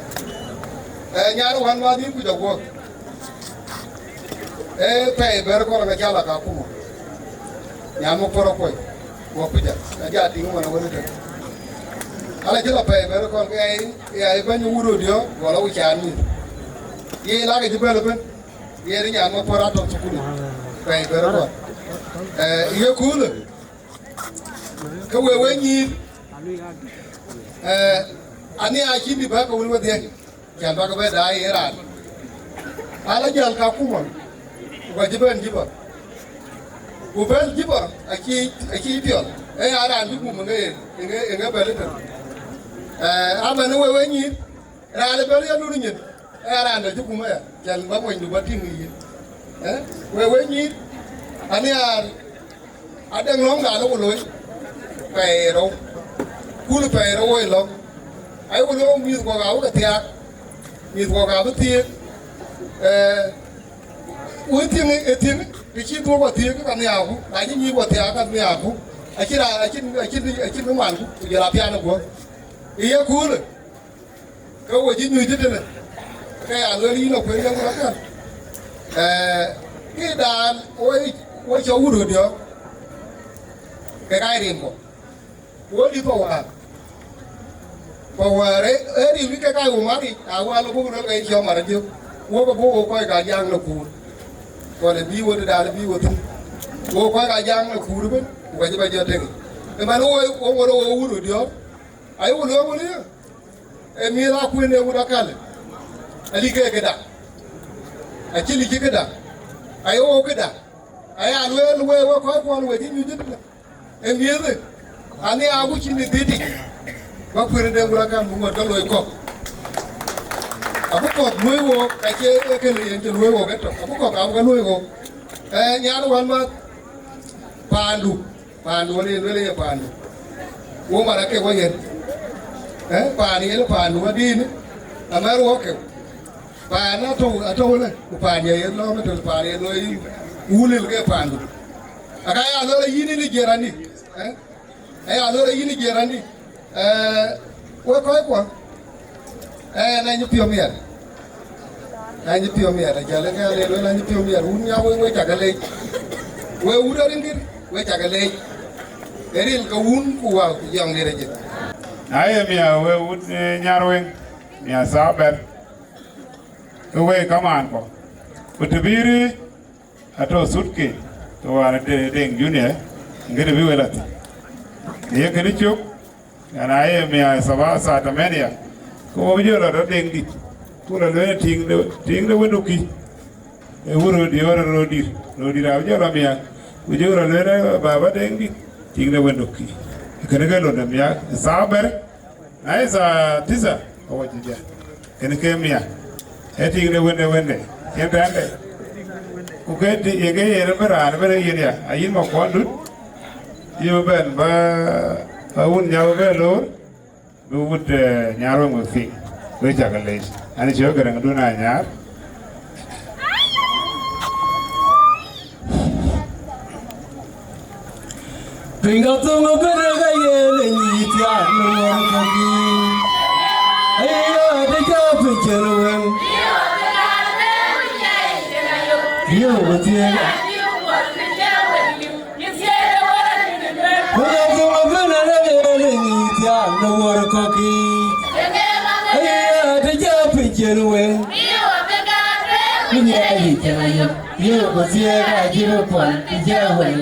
Eh, nyar wään wäthii ku jɔ guɔ̈k. Ee pɛɛi bɛ̈r kɔn ka cä la Kakuma. Nyan Mapuɔr akuɔc, wä pica, ka ja tïŋ man wën tëk. Ala cï la pɛɛi bɛ̈r kɔn ke ai, ke ai bɛ̈ny wut röt diɔ̈k, wala wïc caan mïth. Ye la ke cï bɛ̈n ëbën, ye ri nyan Mapuɔr atɔ̈ thukul. Pɛɛi bɛ̈r kɔn. Eh, ye kuulë. Ke we we nyïïr. Eh, ani acï bï bɛ̈k ke wën wedhie. Cän bäk bɛ daai ë raan. Ala jäl Kakuma, ku ka cï bɛ̈n Juba. Ku bɛ̈n Juba acï, acï piɔl. Ee ya raan cï gum ë ŋe, ë ŋe, ë ŋe bɛ̈n ëtën. Eh, amɛn ë we we nyïïr, raan ë bɛ̈n ya nu nyin. Ë raan dɛ̈ cï kum aya, cän bä monydu bä tïŋ ë yïn. Ë? We, we nyïïr, anhiaar, adɛ̈ŋ lɔ̈ŋ de alɔ ku looi, pɛɛi rou. Kun pɛɛi rou woi lɔ̈ŋ. Aye ku looi mïth kuɔ ka bï ke thiaak, mïth kuɔ ka bï thiëëk. Ë, wën thiëŋ, ë thiëŋ, të cï dhuɔ̈k bä thiëëk, ka nhiaarku, na cï nyïïr bä thiaak, ka nhiaarku. Acïn raan, acïn, acïn, acïn kë manku, ku jɔl a piaan ë guɔ̈p. Ë ye kuulë. Ke we cï nyuc tëtënë, ke ya lueel yïn akuën de ŋuɔ̈t akɛ̈l. Ee, kë daan, wo, wo cɔk wut röt yɔ̈ɔ̈k, ke ka ye rin kɔ̈k. Wo dït Pawäär. Pawäär, ee, ee rin wïc ke ka ye wo maric, a wo alɔ buk röl ke cɔk mar adiök. Wo ke buk wo kɔc ka jaŋ në kuur. Kɔn ë bï wo tëdan bï wo thïn. Wo kɔc ka jaŋ në kuur ëbën, ku ka cï bä jɔ tek. Ëmɛn wo, wo ŋuɔ̈t wo wut röt yɔ̈ɔ̈k. Aye wo lueel wo lëë. Ee miëth akuën ee wut akäl, alikë këda, acï lic këda, aye wo këda, aya lueel we, we kɔc kuɔn we cï nyuc ëtënë. Ee miëthë, anhiaar ku cïn ë dhïtic, bä kuën de wut akäl bï ŋuɔ̈t ke loi kɔ̈k. Abï kɔ̈k luöi wook, acie ee kënë yen cï luöi wook etök, abï kɔ̈k abï ke luöi wook. Ee, nyan wän mäth, paandu. Paandu wën ye lueel ye paandu. Wo mara ke wo yen. Eh, paan yen paandu adïn. Amɛr wo ke. Paan atɔ̈u, atɔ̈u le. Ku paan ye yen lɔ, mɛtɔl paan ye lɔ yi. Wulil ke paandu. Aka ya lɔ yïn ni jirani. Eh? Aya lɔ yïn ni jirani. Eh, we kɔc kuɔ. Eh, na nyi piɔ̈u miɛt. Na nyi piɔ̈u miɛt, ajal ke ale lueel na nyi piɔ̈u miɛt. Wun nya we, we cak lec. We wut aringir, we cak lec. Eril ke wun ku wa ku jɔŋ dït ajit. Na ye mia we wut, eh, nyar weŋ, mia thaa bɛ̈t. Ke we kamaan kɔ. Ku të bï rëëc, atɔ̈ thutke, ke wään de Deŋ Junior, ŋiɛc bï we la thïn. Ye kënë cök, ɣɛn aye mia thaa, thaa tamania, ke wo bï jɔ lɔ rɔt Deŋdït, ku lɔ lueel tiiŋ de, tiiŋ de wëndukï. Ee wur röördït, röördït, röördït abï jɔ lɔ mia, ku jɔ lɔ lueel baba Deŋdït, tiiŋ de wëndukï. Kënë ke lon de mia, thaa bɛ̈t. Na ye thaa tisa, awɔ cï jɛ. Kënë ke mia. Ee tiiŋ de wënde wënde. Cïn tɛ̈nde. Ku ke ti, ye ke yen bï raan bï rɛ̈c yen ya. Ayïn Makuɔndut. Yï bï bɛ̈n bä, bä wun nya bï bɛ loor. Bï wut, eh, nyar weŋ we piŋ. We cak lec. An cï Gäräŋdun Anyaar. Piny ka thöŋ ëbɛ̈n ë ka yen ë nyïïth ya në ŋuɔ̈t kɔ̈kï. Aye ya të cä piny cïn wëŋ. Yöök ë thiëëk. Piny ka thöŋ ëbɛ̈n ë ka yen ë nyïïth ya në ŋuɔ̈t kɔ̈kï. Aye ya të cä piny cïn wëŋ. Ku nyiɛɛc yic cïn ayök. Yöök ë thiëëk acï bï puɔl të cä wëŋ.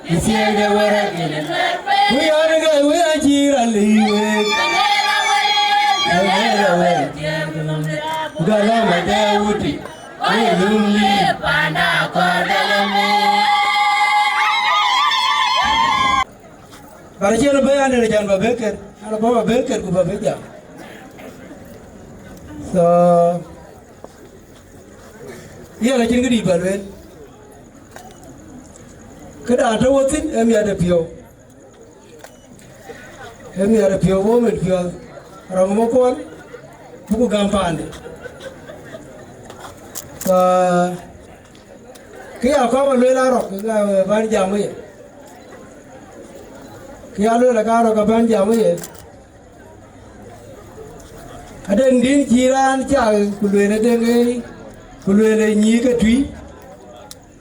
Ë thiëëk de wërëk. Ku yɔn ë gäi wëi acï rɔt lëu week. Ë wël awël. Ku gäl lɔ mɛn de wutic. Wëi lum lip panda kɔ̈r de lɔ mɛn. Bara cïn bɛ̈i an, ë can ba bɛ̈ ket. An, ba ba bɛ̈ ket ku ba bɛ̈ jam. So, yɛn acïn këdï ba lueel. Këda tɔ̈ wɔ thïn, ee miɛt ë piɔ̈u. Ee miɛt ë piɔ̈u, wo mit piɔ̈ɔ̈th. Rɔŋ Makuɔn, buku gäm paande. Ka, kë ya kɔ̈k ba lueel arɔk, ka bän jam ë ye. Kë ya lueel ka arɔk, ka bän jam ë ye. Adeŋ dïn cï raan cak, ku lueel adeŋ ë, ku lueel ë nyïïk ë tui.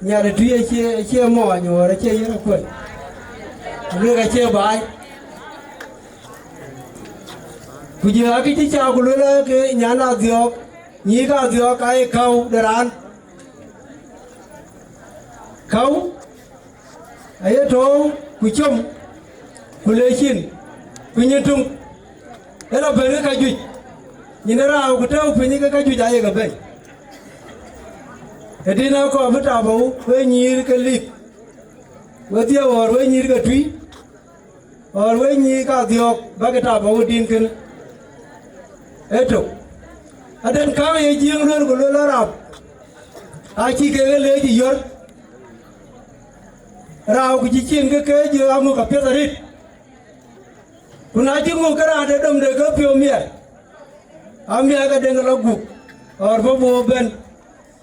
Nyal ë tui acie, acie mɔɔny, wär acie yen akuël. Ku lueel acie baai. Ku jël akï cï cak, ku lueel ke nyan Adhiɔ̈ɔ̈k, nyïïk Adhiɔ̈ɔ̈k aye käu de raan. Käu aye tɔ̈ɔ̈u ku com, ku le cin, ku nyin tuŋ, ë lɔ bɛ̈n ke kajuëc, nyin ë raaku tɔ̈u piny ke kajuëc ayek bɛ̈ny. Ë dïn akɔɔr bï tap awuuk, we nyïïr ke lik, wedhie ɣɔ̈ɔ̈r we nyïïr ke tui, ɣɔ̈ɔ̈r we nyïïr ke Adhiɔ̈ɔ̈k, bäk tap awuuk dïn kënë. Ë tök. Aden kaŋ ye Jiëŋ lueel ku lueel Arap, acï kek leec ë yɔ̈r. Rau ku cï cin ke keec ë aŋö ka piɛth arëët. Ku na cï ŋö ke raan de dom de ke piɔ̈u miɛt, amiɛt ke deŋ ke lɔ guk, ɣɔr bɔ̈ bɔ̈ bɛ̈n,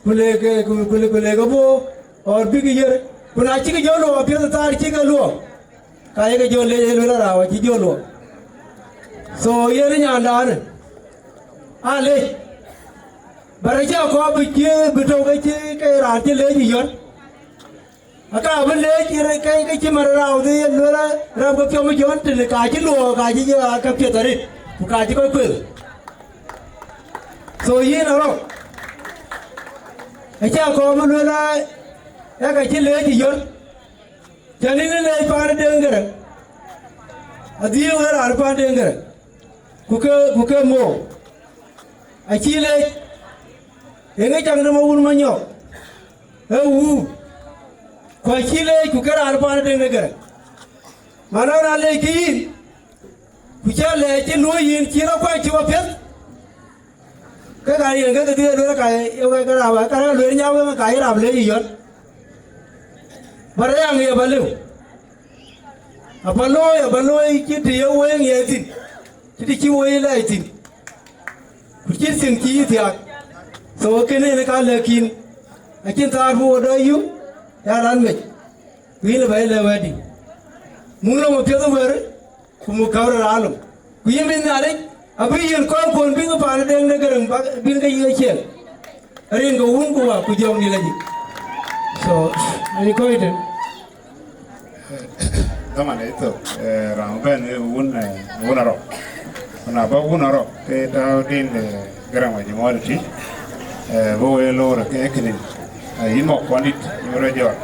ku le ke, ku, ku le, ku le ke bɔ̈, ɣɔr bï ke yiër. Ku na cï ke jɔ luɔk apiɛth ë thaar cï ke luɔk, ka ye ke jɔ leec, ye lueel Arap acï jɔ luɔk. So, yen ë nyandaanë, alec, bä rɛ̈c cä kɔɔr bï cie, bï tɔ̈u ke cï ke raan cï leec ë yɔ̈t. Aka bï leec ë ke, ke cï man Rau dhie yen lueel, rɛ̈m ke piɔ̈m ë Jɔn tënë ka cï luɔk, ka cï jɔ ke piɛth arëët, ku ka cï kɔc kuël. So, yïn Arɔk, acä kɔɔr bï lueel, ee ka cï leec ë yɔ̈t. Cän yïn ë leec paan ë Deŋ Gërɛŋ, adhie wën raan paan Deŋ Gërɛŋ, ku ke, ku ke mook, acï leec, eeŋë cak nɔm awun Manyɔk, ee wuur, ku acï leec, ku ke raan paan ë Deŋ de Gërɛŋ. Man ɣɔn aa leec ke yïn, ku cä lɛɛc cï luöi yïn cï rɔt kuany cï wapiɛth, ke ka yen ke ke dhie lueel ka ye wek ke rap, ka rɛ̈k lueel nya wek ka ye rap leec ë yɔ̈t. Bä rɛ̈ŋ ye bä lëu, abä looi, abä looi cït të ye wëëŋ ye thïn, cït të cï wëi lɛɛc thïn, ku cït thïn cï yï thiaak. So, kënë yen ka lɛ̈k yïn, acïn thaar bï wo dɔ yum, ya raan mec, ku yïn ë bä ye lɛ̈k wɛ̈tdï. Muk lɔ̈ŋ apiɛth ë wëër, ku muk käu rɔt aa lom. Ku yïn bï Nhialic, abï yïn kɔckuön bï ke paan ë Deŋ de Gërɛŋ bä, bïn ke yï ke ciɛɛŋ. Rin ke wun ku wä ku jɔŋdït ajï. So, ani kɔc tën. Dhaman ë thok, eh, raan bɛ̈n ë wun, eh, wun Arɔk. Ku na bä wun Arɔk, ke tääu din, eh, Gërɛŋ wa jimɔɔr tï, eh, bï wëi loor ke kënë. Eh, yïn mɔk kuɔndït, yïn rɔt jɔt.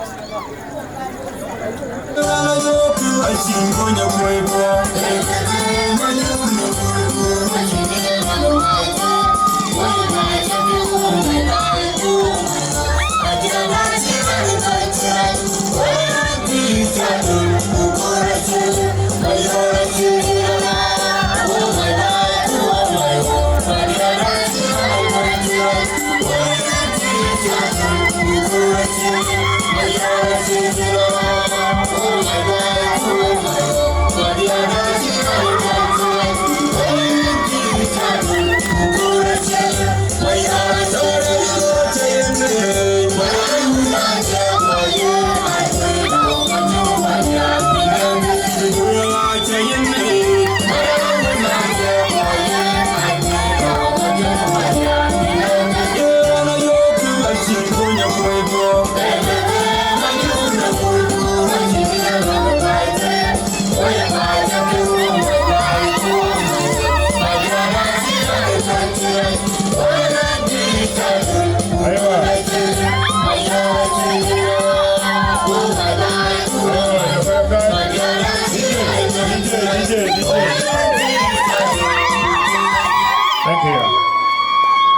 Thank you.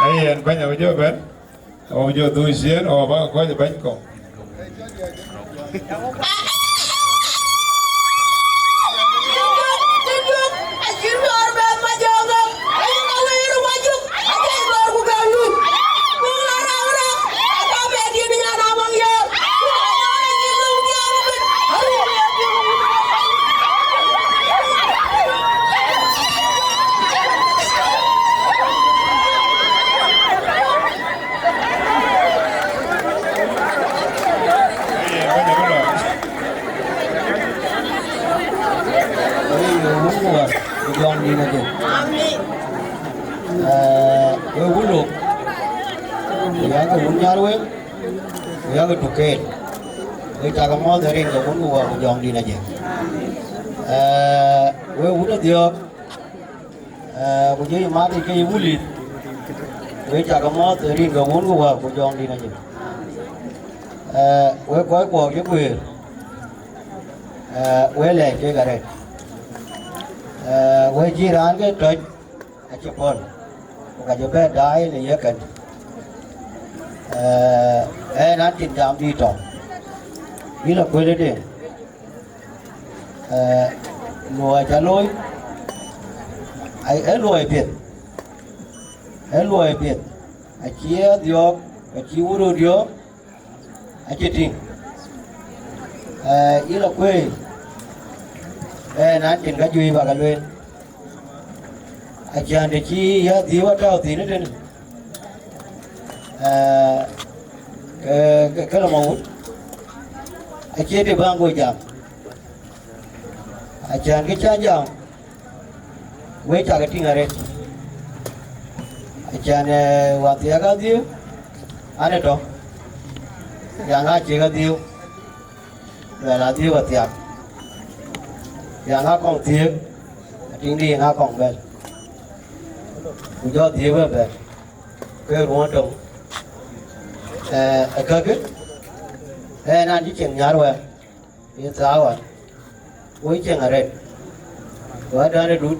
Ayen bɛ̈ny abï jɔ bɛ̈n, abï jɔ dhuk ciëën, abä kɔc bɛ̈ny kɔ̈k. Wek wun Lok, ku yakë wun Nyarweŋ, ku yakë Duken, wek cakë mɔ̈ɔ̈th ë rin ke Wun ku Wät ku Jɔŋdït Ajëk. Eh, wek wun ë dhiɔ̈ɔ̈k, eh, ku jɔ yï mat yic ke yï Wulith, wek cakë mɔ̈ɔ̈th ë rin ke Wun ku Wät ku Jɔŋdït Ajëk. Eh, wek kɔc kuɔɔk cï guëër, eh, wek lɛɛc kek arëët. Eh, wek cï raan ke tɔ̈c acï pɔ̈l, ku ka jɔ bɛ daai në yekën. Eh, ɣɛn an cïn jam dït tɔ̈, yïn akuëlëde, eh, luɔi ca looi, ai, ee luɔi piɛth. Ë luɔi piɛth, acï adhiɔ̈ɔ̈k, acï wuröt yɔ̈ɔ̈k, acï tïŋ. Ee, yïn akuëi, ee, na cïn ka juëc bä ke lueel. Acän të cï ya dhiëëu atɔ̈u thïn ëtënë, ee, ke, ke, ke lɔ mawut, acie të bä ŋö jam. Acän kë cä jam, wek cakë tïŋ arëët. Acän, ee, wäthiak adhiëëu, an, ë tɔ̈, yaŋ aa cïk adhiëëu, luɛl adhiëëu athiak, yaŋ aa kɔŋ thiëëk, atiŋdï yaŋ aa kɔŋ bɛ̈l, ku jɔ dhiëëu ë bɛ̈l, ke ruɔ̈ɔ̈n töŋ. Ee, ë käkë, ee, nan cï cieŋ nyar wɛ̈ɛ̈r. Ye thaawä, woi cieŋ arëët, ku adän ë dut,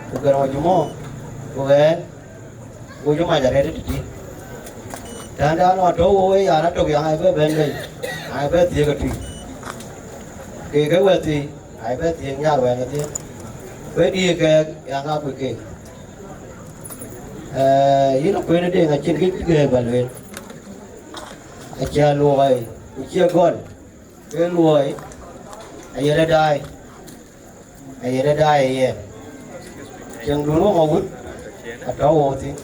ku gɛ̈r ŋɔc mɔ, ku ɣɛɛn, woi cï mac arëët ë tëtï. Tɛ̈ndan ɣɔn tɔ̈u woi ë yan atök, yaŋ aa bɛ bɛ̈n bei, aa bɛ thiëëk ë tui. Kek ke wɛ̈ɛ̈r thii, aa bɛ thiëëk nyar wɛ̈ɛ̈r kedhie. Wëëtdï kɛɛk, yaŋ aa kuc keek. Ee, yïn akuën ë Deŋ acïn kë cï gɛ̈ɛ̈k bä lueel. Acä luɔi, ku cie gɔl. Ke luɔi, aye rɔt daai, aye rɔt daai ë yɛn. Cieŋdun wok mawut, atɔ̈ wok thïn.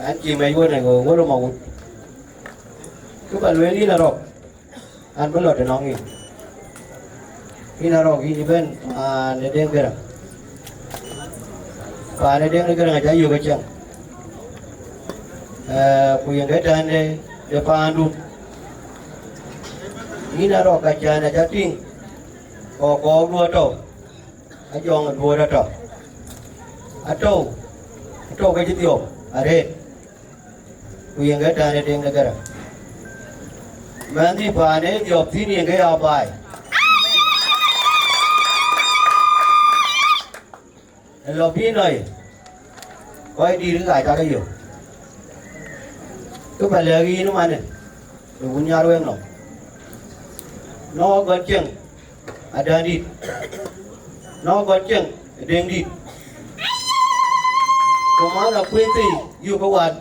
An, cï mɛc wën ë wok mawut. Kë bä lueel yïn Arɔ̈k, an, bï lɔ tënɔŋ yïn. Yïn Arɔ̈k, yïn ëbɛ̈n paan ë Deŋ Gäräŋ. Paan ë Deŋ Gäräŋ acä yök ë cäŋ. Ee, ku yen ke tɛ̈n de, de paandun. Yïn Arɔ̈k, acän acä tïŋ, kɔɔr kɔɔr duɔ̈ɔ̈r tɔ̈, ajɔŋ duɔ̈ɔ̈r atɔ̈. Atɔ̈u, atɔ̈u ke cï dhiɔp arëët. Ku yen ke tɛ̈n de Deŋ de Gäräŋ. Mɛnhdï paan ë dhiɔp thïn yen ke ya baai. Ë lɔ bï nɔ̈i, kɔc dïït ka cakë yök. Kë bä lɛ̈k yïn ëmanë, ë wun nyar wek nɔm. Nɔ̈k gɔt cieŋ adändït, nɔ̈k gɔt cieŋ ë Deŋdït. Ku man akuën thii, yökkë wal,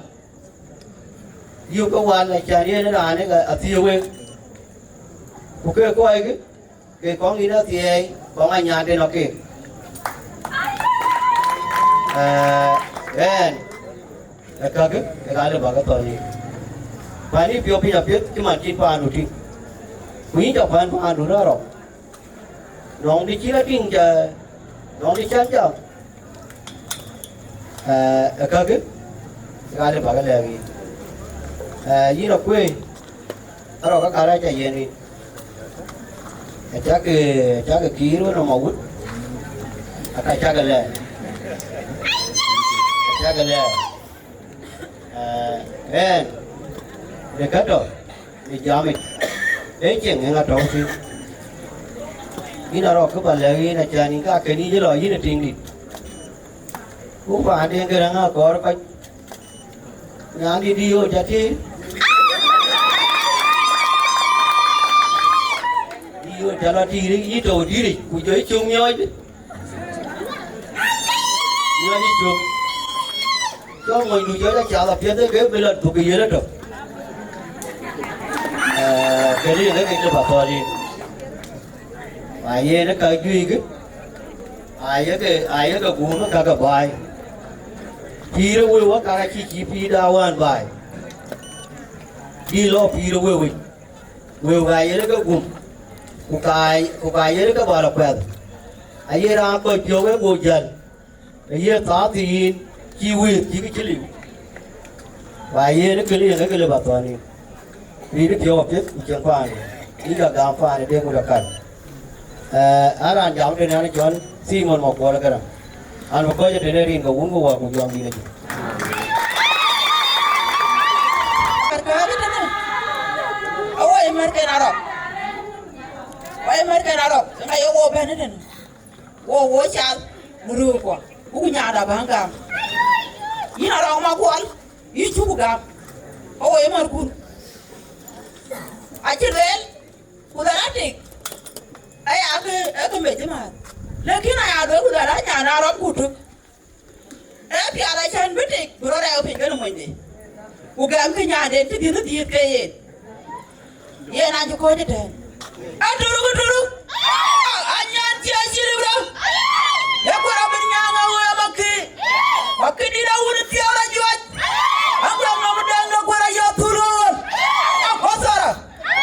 yökkë wal, acän yen raan ë athiëëk wek. Ku ke kɔckë, ke kɔŋ yïn athiɛɛi, kɔŋ anyaande nɔ̈k keek. Ee, ɣɛn, ë käkë, ë ka lë bä ke thɔ̈n yïn. Pän yï piɔ̈u piny apiɛth cï man cïn paandu tïŋ. Ku yïn cä pän paandu rɔt rɔt. Nɔŋdï cïn a tïŋ cä, nɔŋdï cän jam. Ee, ë käkë, ë ka lë bä ke lɛ̈k yïn. Ee, yïn akuëi, Arɔ̈k, ka kärɛc ca yiɛ̈n yïn. Acäkï, acäkï kiir wën ë mawut, aka cäkï lɛɛr. Acäkï lɛɛr. Ee, ɣɛn, në kä tɔ̈, në jamic, ee cieŋ ë ŋa tɔ̈u thïn. Yïn Arɔ̈k, kë bä lɛ̈k yïn, acän yïn ka kën yïn lɔ yïn ë tiŋdït. Ku paan Deŋ Gäräŋ akɔɔr kɔc. Nyan dï, dï ɣööt cä tiir. Dï ɣööt cä lɔ tiir, yï tɔ̈u dïïric, ku jɔ yï cök miɔɔc. Miɔɔc yï cök. Cɔk monydu jɔ jɔ cath apiɛth, ke bï lɔ dhuk ë yen ëtök. Ee, kënë yen ke kek të bä thɔ̈ɔ̈r yïn. Ayen ë ka juëc kë, ayeke, ayeke guum ë ka ke baai. Pïïr ë wëu ë ka cï cï pïïrda wään baai. Dï lɔ pïïr ë wëu yic. Wëu ka yen ë ke gum, ku ka, ku ka yen ë ke bä lɔ kuɛth. Aye raan kɔc piɔ̈u ë go jäl. Ë ye thaar thiin cï wëëth cï kë cï liu. Ba yen ë kënë yen ë kë lë bä thɔ̈n yïn. Rït ë piɔ̈u apiɛth ku cieŋ paan, yïn ka gam paan ë Deŋ Wut Akar. Ee, an, raan jam tënë an, cɔl Thimon Makuɔl Gäräŋ. An, bï kɔc ë tënë rin ke wun ku wäär ku jɔŋ dït acï. Awoi märken Arɔ̈k. Awoi märken Arɔ̈k. Ŋa ye wo bɛ̈n ë tënë? Wo, wo cath, muröökkuɔ, buku nyaada bäŋ gam. Yïn Arɔ̈k Makuɔl, yïn cuk gam, ke wo ye märkun. Acï lueel, ku dhal atik, aya ke, e ke mec ëmääth. Lakin aya lueel, ku dhal anyan Arɔ̈k ku tök. Ee pial acän bï tik, bï rɔt rɛɛu piny kënë monyde. Ku gɛm kë nyanden cï dhiëth dhiëth ke yen. Yen acï kɔc ëtɛ̈ɛ̈n. Aturuk, aturuk. Anyan thiëëc cï rïm rɔm. Ye kuɛr abï nyaŋ awëë makï. Makï dït awun thiɔ̈ɔ̈r ajuɔc. Aguɛm nɔm dɛŋ de kuɛr ayɔ̈ɔ̈th thul ɣööl. Akɔ̈th thɔrɔ.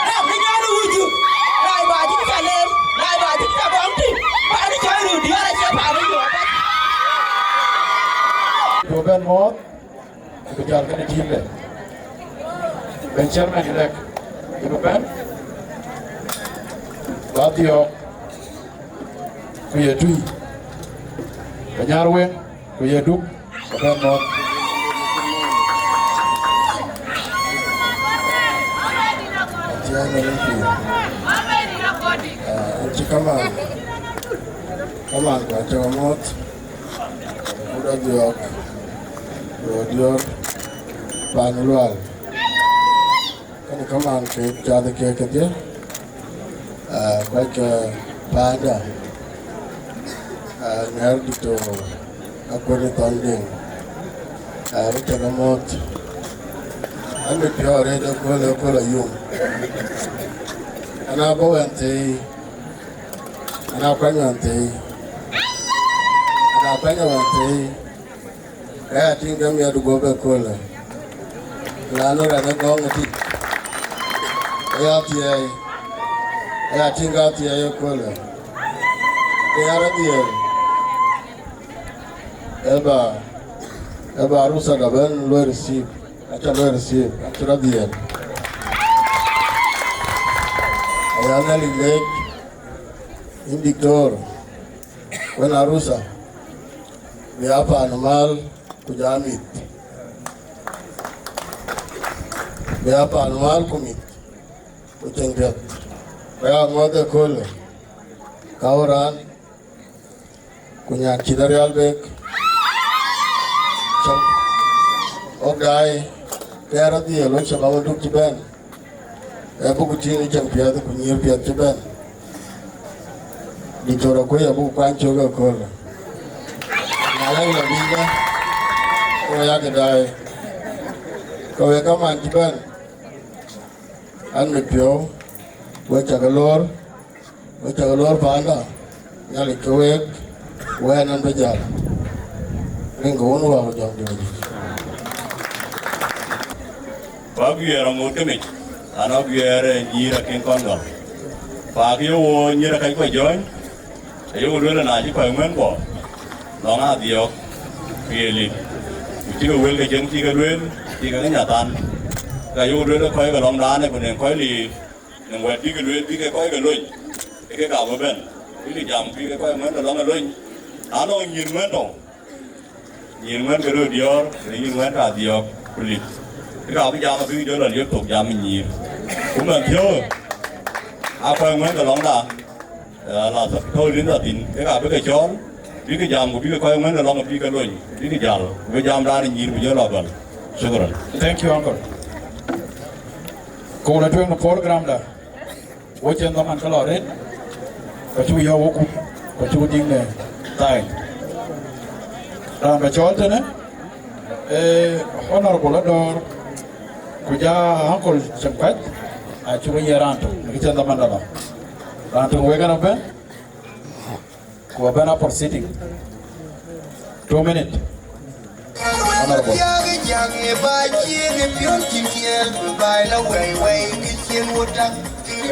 Nɔm dï nyan wucu. Lai ba cï ca lem. Lai ba cï ca gɔm tï. Paan cɔl röt diɔ̈ɔ̈r acie paan ë yɔ̈ɔ̈k. Ku bɛ̈n mɔ̈ɔ̈th. Ku jäl kënë tiimde. Ben chairman elect, yï bï bɛ̈n, ba dhiɔ̈ɔ̈k, ku ye tui, ke nyar weŋ, ku ye duk, ku bɛ̈n mɔ̈ɔ̈th. Atiɛɛn ë lëkï, ah, acï kamaan, kamaan ku acï ɣa mɔ̈ɔ̈th, ku da dhiɔ̈ɔ̈k, ku diɔ̈ɔ̈r, paan Lual. Kënë kamaan ke cath ke kedhie, ah, kɔc ke paanda, ah, ŋɛ̈r Diktor Akuël Thɔn Deŋ, ah, wek cä ke mɔ̈ɔ̈th. An, mit piɔ̈u arëët ëkööl, ëkööl ayum. An, abɔ̈ wɛn thëi, an, akuany wɛn thëi, an, akuany wɛn thëi. Aya tïŋ ke miɛt guɔ̈p ëköölë, raan ë rɛ̈n ë gɔ̈ŋ ë tïc, aya thiɛɛi, aya tïŋ ke athiɛɛi ëköölë, ke ya rɔt dhiëël, ë ba, ë ba rusa ka bɛ̈n luɔi receive, aca luɔi receive, acï rɔt dhiëël. Aya Nhialic leec, yïn Diktor, wën arusa, bï a paan mal ku jɔ mïth, bï a paan mal ku mïth, ku cieŋ piɛth, bï a ŋɔ̈th ëköölë, ka wä raan, ku nyan cït Arial Bek, cök, ɣok daai, ke ya rɔt dhiëël, wek cök awä duk cï bɛ̈n. Ee, buk tïŋ ë cäŋ piɛth ku nyïïr piɛth cï bɛ̈n. Diktor Akuëi abuk kuany cök ëköölë. Na lɛ̈k lɔ bï bɛ̈n, ke we yak daai. Ke wek kamaan cï bɛ̈n, an, mit piɔ̈u, wek cä ke loor, wek cä ke loor paanda. Nhialic ke week, wɛn an bï jäl. Rin ke wun wäär jɔŋ diööc. Ba guiɛɛr aŋoot ke mic, an, a guiɛɛr ë nyïïr akïn kɔn gɔl. Paak ye wo nyïïr akac kuɔ jɔ̈ɔ̈ny, ayok lueel na cï kɔc ŋuɛ̈n kuɔ, lɔŋ adhiɔ̈ɔ̈k, ku ye lit. Ku cï ke wël ke cieŋ cï ke lueel, cï ke ke nyathan. Ka yok lueel kɔc ke lɔŋdan ë ku nɛŋ kɔc liir. Nɔŋ wɛ̈t bï ke lueel bï ke kɔc ke lony, ë ke ka bï bɛ̈n, bï ke jam bï ke kɔc ŋuɛ̈n tɔ̈ lɔŋ ë lony, na nɔŋ nyïïr ŋuɛ̈n tɔ̈, nyïïr ŋuɛ̈n ke röt diɔ̈ɔ̈r, në nyïïr ŋuɛ̈n ka dhiɔ̈ɔ̈k ku lit, ke ka bï jam abï jɔl a liep thok jam ë nyïïr. Ku mɛn thiɔ̈ɔ̈k, aa kɔc ŋuɛ̈n ke lɔŋda, eh, la thok tɔ̈u rin la thïn, ke ka bï ke cɔɔl, bï ke jam ku bï ke kɔc ŋuɛ̈n ke lɔŋ bï ke lony, bï ke jäl, ku bï jamdan ë nyïïr bï jɔl a gɔl. Shukran. Thank you, uncle. Ku la tueŋ në programda, wo cïn dhaman ke lɔ arëët, ku cuk yɔ̈ɔ̈k wo kum, ku cuk dïŋ në thai. Raan ba cɔɔl tënë, ee Honorable Ador, ku ja Uncle Cemkuac, acuk ye raan tök, në kë cïn dhamanda lɔ. Raan tök wek ɣɛn abɛ̈n. Ku abɛ̈n a proceeding. Two minute. Honorable.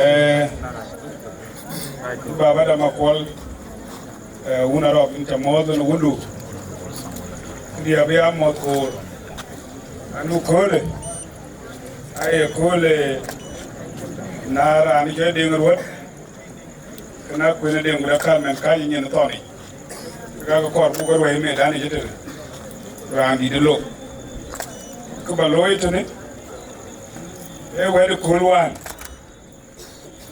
Eh, baba da Makuɔl, eh, wun Arɔp in ca mɔ̈ɔ̈th në wundu. Diɛ̈ abï a mɔ̈ɔ̈th koor. Anu köölë. Aye köölë na raan cɔl Deŋ Ruɔ̈t. Kënë akuën ë Deŋ Gudakal mɛn kääc nyin thɔn yic, ke ka ke kɔɔr buk ë ruɛ̈i medan yic ëtënë, raan dït ë lok. Kë ba looi tënë, ee wɛ̈t ë kööl wään.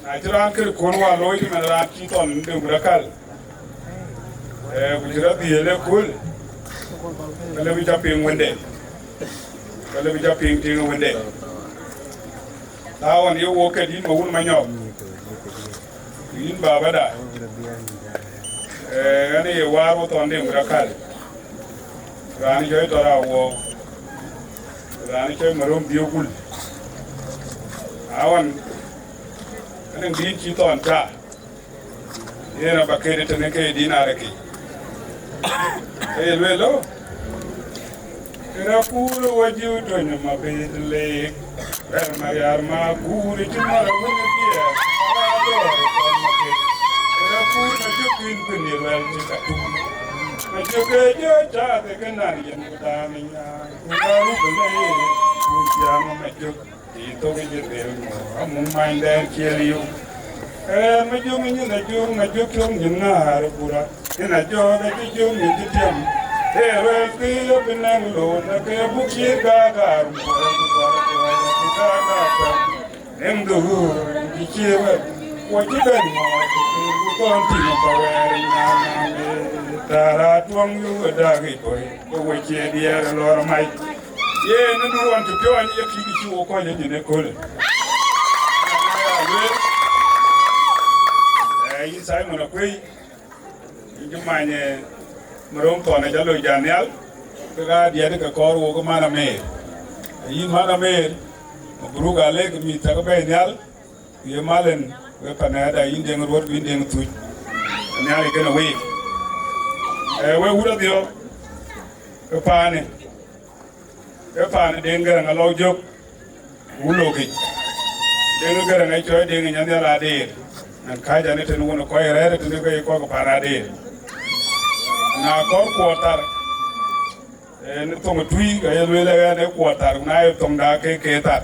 Na cï raan kën kööl wään looi tëmɛn raan cï thɔn Deŋ Gudakal, ee, ku cï rɔt dhiëël ë kööl, ke lë bï cä piŋ wënde, ke lë bï cä piŋ tiŋ ë wënde. Na ɣɔn ye wok ket yïn ma wun Manyɔk, yïn babada, ee, ɣɛn ye waar wo thɔn Deŋ Gudakal. Raan cɔl Tɔ̈r Awuɔɔu, raan cɔl Marom Dhiëëu Gul. Awan, anɔŋ dïn cï thɔn ta, yen aba ket tënë ke dïn arëkï. Ke ye lueel lo, kërɛɛc kuur wä jïu töny ma bï leek. Rɛl Mariar ma kuur cï mɔ̈l awën ë diɛɛr, ma dɔɔr ë kɔn ma ket. Rɛl kuur ma jök kïn kuën ye rɛl cï ka tum. Ma jök ke jɔ cath ë ke nän yen ku daam ë nyaan, ku ka ruk ë lɛ̈i, ku jam ma jök, cï thok ë jël rëër mɔ̈u, amuk many dɛɛr ciëër yök. Rɛɛr ma jök nyin ajök, ma jök cök nyin ŋäär ë bura. Yen ajɔɔk acï jök ŋic cï tiam, ee rɛɛr kë ye bï nɛŋ loon, na ke buk cïï gaagar, ku kuar kuar kuar ku gaagar kuar. Nɛŋ dhuur cï cïï wɛ̈t, ku acï bɛ̈n ŋɔɔc, ku kɔn tïŋ ë ka wɛɛr ë nyan nɔm, ee thaar atuɔŋ yu ë dak yic kɔc, ke we cie diɛɛr ë lɔɔr mac. Yen ë nu ɣɔn cï piɔ̈ɔ̈ny ye kï cï wo kɔc ë nyin ëköölë. Ee, yïn Simon Akuei, yïn cï many, ee, Marom Thɔn acä loi jal nhial, ke ka diɛt ke kɔɔr wok ë man Ameer. Yïn man Ameer, mabruk alek, mïth cä ke bɛ̈ɛ̈i nhial, ku ye mal en, wek panɛɛda, yïn Deŋ Ruɔ̈t, ku yïn Deŋ Thuc. Nhialic kenë week. Ee, wek wut Adhiɔ̈ɔ̈k, ke paanë, ke paanë Deŋ Gäräŋ alɔu jök. Wun lokic. Deŋ Gäräŋ ë cɔɔi Deŋ Nyanhial Adeer. Nɛn kääc an, ë tën wun ë kɔc rɛ̈ɛ̈r, ë tën ke ye kɔc ke pan Adeer. Na kɔn kuɔɔr thar, ee, në thoŋ ë Tui, ke ye lueel ë ɣɛn ë kuɔɔr thar, ku na ye thoŋda ke ke thar.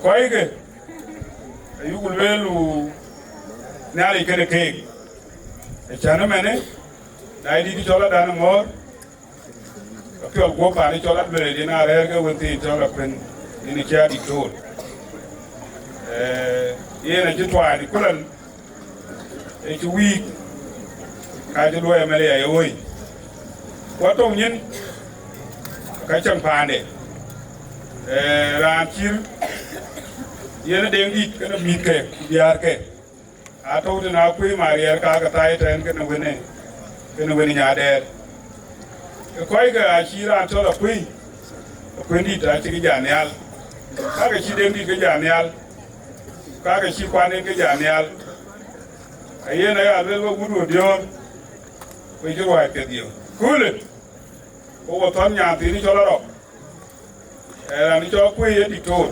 Kɔckë, ayuku lueel, ku Nhialic kenë keek. Ë cän ëmënë, na ye dït cɔl Adan Ŋɔ̈ɔ̈r, apiɔl guɔ̈p paan ë cɔl Aduël, yen arɛ̈ɛ̈r ke wën thiin cɔl Akuën, yen ë cï a diktor. Ee, yen acï tuaany ë kulën, ë cï wïïk, ka cï luɔi Amalia ye woi. Ku atɔ̈u nyin, ka cäŋ paande. Ee, raan cïr, yen ë Deŋdït, kenë mïthke, ku diäärke. Atɔ̈u tën Akuëi Mariɛɛr ka ke thai tɛ̈ɛ̈n kenë wënë, kenë wënë Nyadɛɛr. Ke kɔckë acï raan cɔl Akuëi, Akuëndït acï ke jat nhial. Ka ke cï Deŋdït ke jat nhial. Ka ke cï kuanden ke jat nhial. Ayen aya luel we wut we diöör, we cï ruääi piɛth yök. Kulë, wo wo thɔ̈n nyan thiin cɔl Arɔk. Ee, raan cɔl Kuëi ye diktor.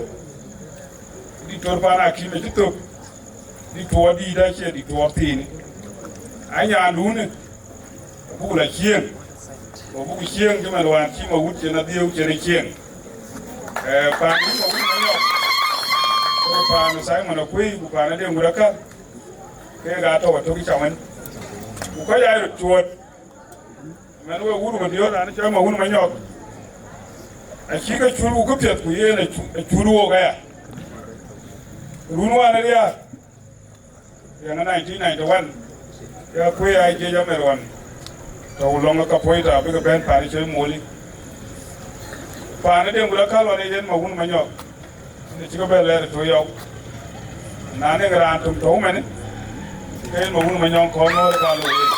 Diktor pan akïm acï thök. Diktor dïït acie diktor thiin. Anyandunë, abuk la cieŋ. Abuk cieŋ cï man wään cï Mawut cïn adhiëu cïn ë cieŋ. Ee, paan yïn Mawut Manyɔk. Ee, paan Simon Akuëi, ku paan Adeŋ Wut Akäl. Keek aa tɔ̈u atök ë cam wën. Ku kɔc aa röt cuöt. Mɛn we wur wën diöör raan cɔl Mawun Manyɔk. Acï ke cul ku këpiɛth ku yen acu-, acul wok aya. Run wään ë riääk, riɛŋ ë nineteen ninety-one, ke Akuëi aa jiëc Amer ɣɔn. Tɔ̈u lɔŋ ë Kapoeta bï ke bɛ̈n paan ë cɔl Moli. Paan ë Deŋ Wut Akäl ɣɔn ë yen Mawun Manyɔk. Ënë cï ke bɛ lɛɛr ë tɔ̈u yɔu. Na nɛŋ raan töŋ tɔ̈u mɛnë, ke yen Mawun Manyɔk kɔn ŋɔ̈ɔ̈r ka looi yen.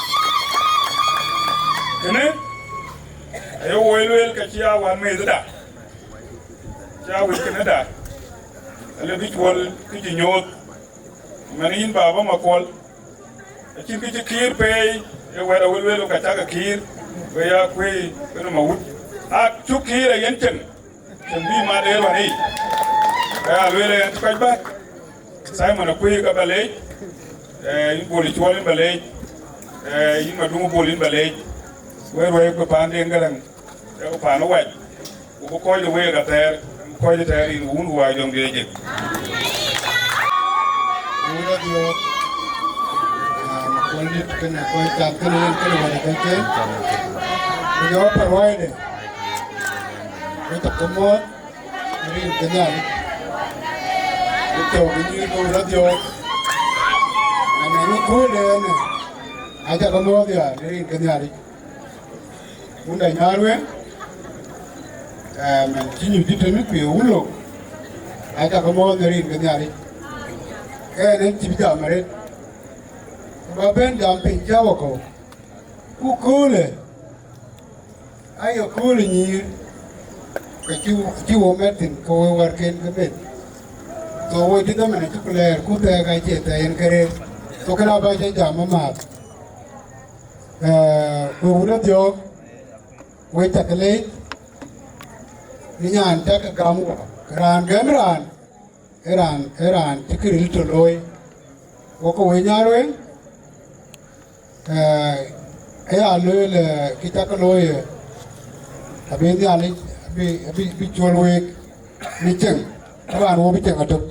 Kënë, aye woi lueel ke cï a wän meth da. Cï a wec kënë da. Alë bï cuɔl kë cï nyooth. Mɛn yïn baba Makuɔl. Acïn kë cï kiir peei, ee wɛ̈t awël wël ka cäk kiir, we ya Kuëi, kënë Mawut. Ak cuk kiir a yen cieŋ. Cieŋ bï mat ë ruan yic. Ka ya lueel ë ɣɛn cï kɔc bäk. Simon Akuëi ka ba leec, ee, yïn Bol Cuɔl yïn ba leec, ee, yïn Maduŋ Bol yïn ba leec. Wek ruɛ̈ɛ̈c ku paan Deŋ Gäräŋ, ee, ku paan ë wac. Ku bï kɔc ë week athɛɛr, bï kɔc ë tɛɛr yïn ku wun ku wä jɔŋ diëëc jek. Wun adhiɔ̈ɔ̈k, aa, Makuɔldït kënë kɔc cath kënë yen kënë wɛ̈t ë kɔc ke. Ku jɔ pa ruaide. Wek cä ke muɔ̈ɔ̈th në rin ke Nhialic. Wek cɔk ë nyïïr ke wun adhiɔ̈ɔ̈k. Ëmɛn ë kööl ënë, acä ke muɔ̈ɔ̈th ya në rin ke Nhialic. Wunda nyäär wën, ee, man cï nyuc cï tënë ku ye wun lok, acä ke muɔ̈ɔ̈th në rin ke Nhialic. Ke ɣɛn en cï bï jam arëët, ku ba bɛ̈n jam piny cä wakɔ̈u. Ku köölë, Aye kööl ë nyïïr, ke cï, cï wo mɛt thïn, ke wo wärken ke bɛ̈n. So wo cï dhaman acï ku lɛɛr, ku thɛɛk acie thɛɛr yen ke rëër. So kënë aba cä jam amääth. Eh, we wun Adhiɔ̈ɔ̈k, we cä ke leec, në nyan cä ke gam wɔ. Raan gɛm raan, ë raan, ë raan cï këril tɔ looi. Wo ke we Nyarweŋ, eh, ë ya lueel, eh, kë cä ke looi, eh, abï Nhialic, abï, abï, abï cɔl week në cieŋ, ë raan wo bï cieŋ atök.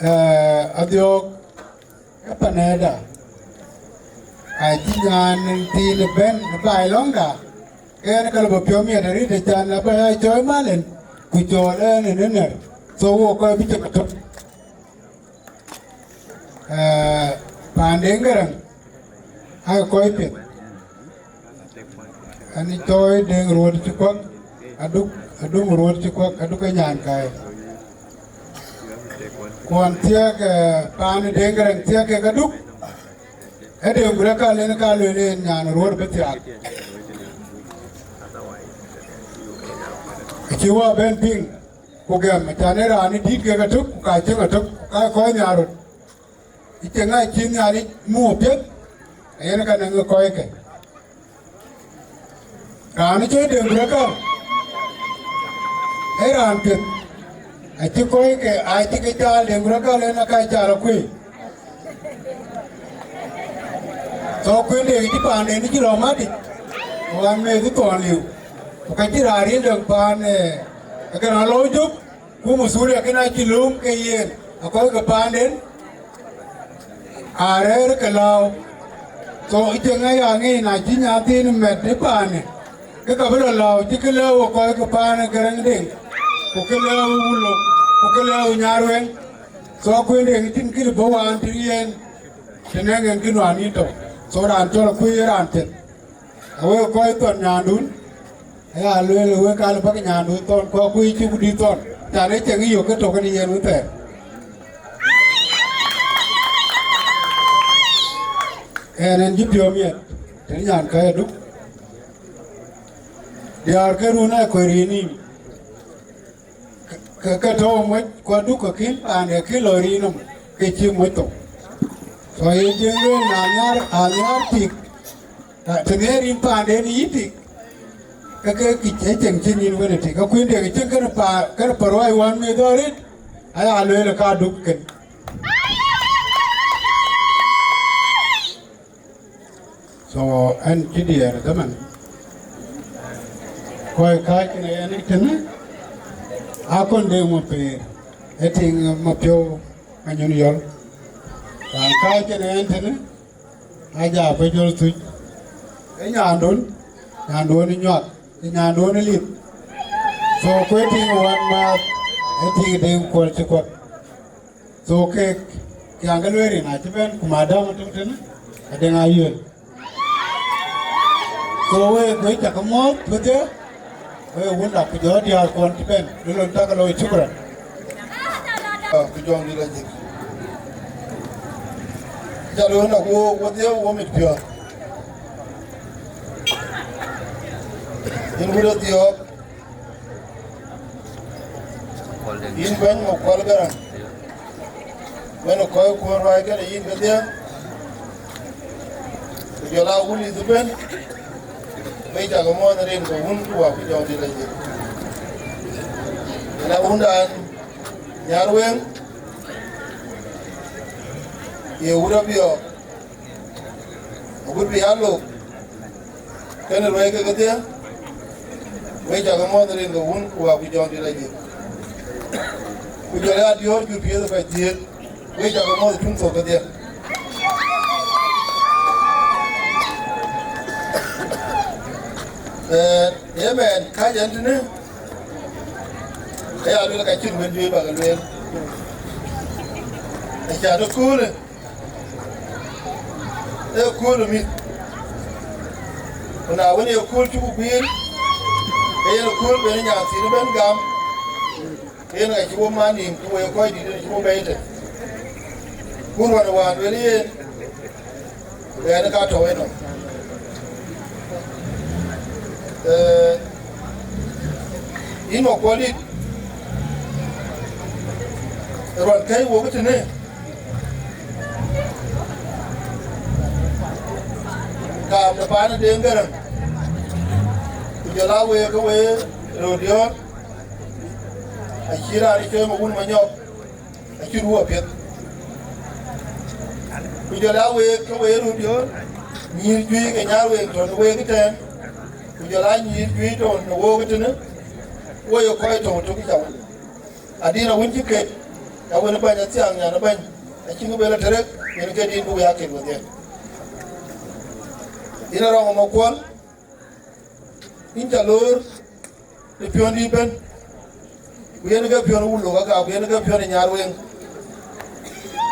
Eh, Adhiɔ̈ɔ̈k, ë panɛda, acï nyan thiin ëbɛ̈n ë baai lɔ̈ŋda, ke ɣɛn ka lɔ bä piɔ̈u miɛt arëët, acan abä ya cɔɔl mal en, ku cɔɔl ɣɛn ë nɛ̈r. So wo kɔc bï cieŋ atök. Eh, paan Deŋ Gäräŋ, aa kɔc piɛth. Ani cɔɔi Deŋ Ruɔt cï kuak, aduk, aduk Ruɔt cï kuak, aduk ë nyan kaai. Kuɔn thiëëk, eh, paan Deŋ Gäräŋ thiëëk kek aduk. Ë Deŋ Gäräŋ ka len ka lueel en nyan Ruɔt bï thiaak. Acï wɔ bɛ̈n piŋ, ku gɛm, acan ë raan ë dït kek atök, ku ka cieŋ atök, ku ka kɔc nhiaar röt. Ë cieŋ acï Nhialic muk piɛth, ayen ka nɛŋ kɔckë. Raan cï Deŋ Gäräŋ ka, ë raan piɛth, acï kɔckë, acï ke caal Deŋ Gäräŋ ka len aka caal akuëi. So kuënde cï paanden cï lɔ matic, ku ɣän meth thɔn liu, ku ka cï raan ril däŋ paan, eh, ë Gäräŋ lɔu jök, ku masulia kënë acï lööm ke yen, akɔc ke paanden, arɛ̈ɛ̈r ke lääu. So ë cieŋ aya ŋic, na cï nyan thiin mɛt ë paanë, ke ka bï lɔ lääu, cï kë lëu ë kɔc ke paan ë Gäräŋ Deŋ, ku kë lëu ë Wulök, ku kë lëu ë Nyarweŋ. So kuënde cïn kë bɔ̈ wään të yen, të nɛŋ en kë nuan yïn tök. So raan cɔl akuëi ë raan piɛth. Awek kɔc thɔn nyandun, aya lueel wek, ka lë bäk nyandun thɔn, ku akuëi cï ku dït thɔn, can ë cieŋ yök ke tök kën yen wethɛɛr. Ɛn ɛn cï piɔ̈u miɛt tënë nyan kääc aduk. Diäär ke run aa kuɛ̈r yïn nïïm. Ke, ke tɔ̈u moc, ku aduk ke kïn paande kï lɔ riin nɔm, ke cï moc thou. So ye cieŋ lueel, na nhiaar, a nhiaar tik, a, të nhiaar yïn paanden yï tik, ke, ke kï cï cieŋ cïn yïn wën ë tik. Ke kuïn de ke cieŋ kënë pa, kënë pa ruai wään meth arëët, aya lueel ka aduk kën. So ɛn cï diɛɛr ë dhaman. Kɔc kääc kën ë yɛn ë tënë, akɔn de Mapeer, ë tiŋ Mapiɔ̈u Manyun Yɔl. Raan kääc kën ë yɛn tënë, aja bä jɔl thuc. Ë nyandun, nyandun ë nyuak, ë nyandun ë lith. So kuëë tiŋ ë wän maath, ë tiŋ Deŋ Kuɔl cï kuɔth. So kek, kiɛɛŋ ke lueel rin acï bɛ̈n, ku madam tök tënë, Adeŋ Ayuel. So wek, wek cä ke muɔ̈ɔ̈th wedhie, wek wunda, ku jɔ diäär kuɔn cï bɛ̈n, në lon cä ke looi, shukran. Ah, ku jɔŋdït ajik. Jal wën, aku wok wedhie, wo mit piɔ̈ɔ̈th. Yïn wut Adhiɔ̈ɔ̈k, yïn bɛ̈ny Makuɔl Gäräŋ, wën ë kɔc kuɔn ruääi kënë yïn kedhie, ku jɔl a wun ë dhï bɛ̈n, wek cä ke muɔ̈ɔ̈th rin ke wun, ku wak ku jɔŋdït ajik. Yen a wundan Nyarweŋ, ye wut Abiɔɔk, agut bï aa lok, kënë ruɛ̈i ke kedhie, wek cä ke muɔ̈ɔ̈th rin ke wun, ku wak ku jɔŋdït ajik. Ku jɔl ya diöör jur piɛth ë kɔc dhiëëth, wek cä ke muɔ̈ɔ̈th cuŋ thok kedhie. Eh, ye mɛɛn kääc ɛn tënë, aya lueel ka cïn wën juëc bä ke lueel. Acan ëköölë, ee kööl ë mïth. Ku na wën, ee kööl cuk guiir, ke yen kööl ben nyan thïn ëbɛ̈n gam, ke yen acï wo man nïïm, ku wo ye kɔc dït, acï wo bɛ̈ɛ̈i tënë. Ku ruɔn ë wään lueel yen, ɣɛn ka tɔ̈u enɔm. Eh, yïn Makuɔl dït, ruɔn kɛ̈i wok tënë, kaam de paan Deŋ Gäräŋ, ku jɔl aa week ke we röt diɔ̈ɔ̈r, acï raan cɔl Mawun Manyɔk, acï ruu apiɛth. Ku jɔl aa week ke we röt diɔ̈ɔ̈r, nyïïr juëc ke Nyarweŋ tɔ̈ në week ëtɛ̈ɛ̈n, ku jɔl aa nyïïr juëc tɔ̈ në wook ëtënë, wo ye kɔc tɔ̈ tök cam. Adïn awën cï ket, awën bäny athiaŋ nyan ë bäny, acïn kë bë lɔ tërëk, yen ke dïn bï ya ket wedhie. Yïn Arɔŋ Makuɔl, yïn ca loor në piɔ̈ndï bɛ̈n, ku yen ke piɔ̈n Wulok Agak, ku yen ke piɔ̈n ë Nyarweŋ.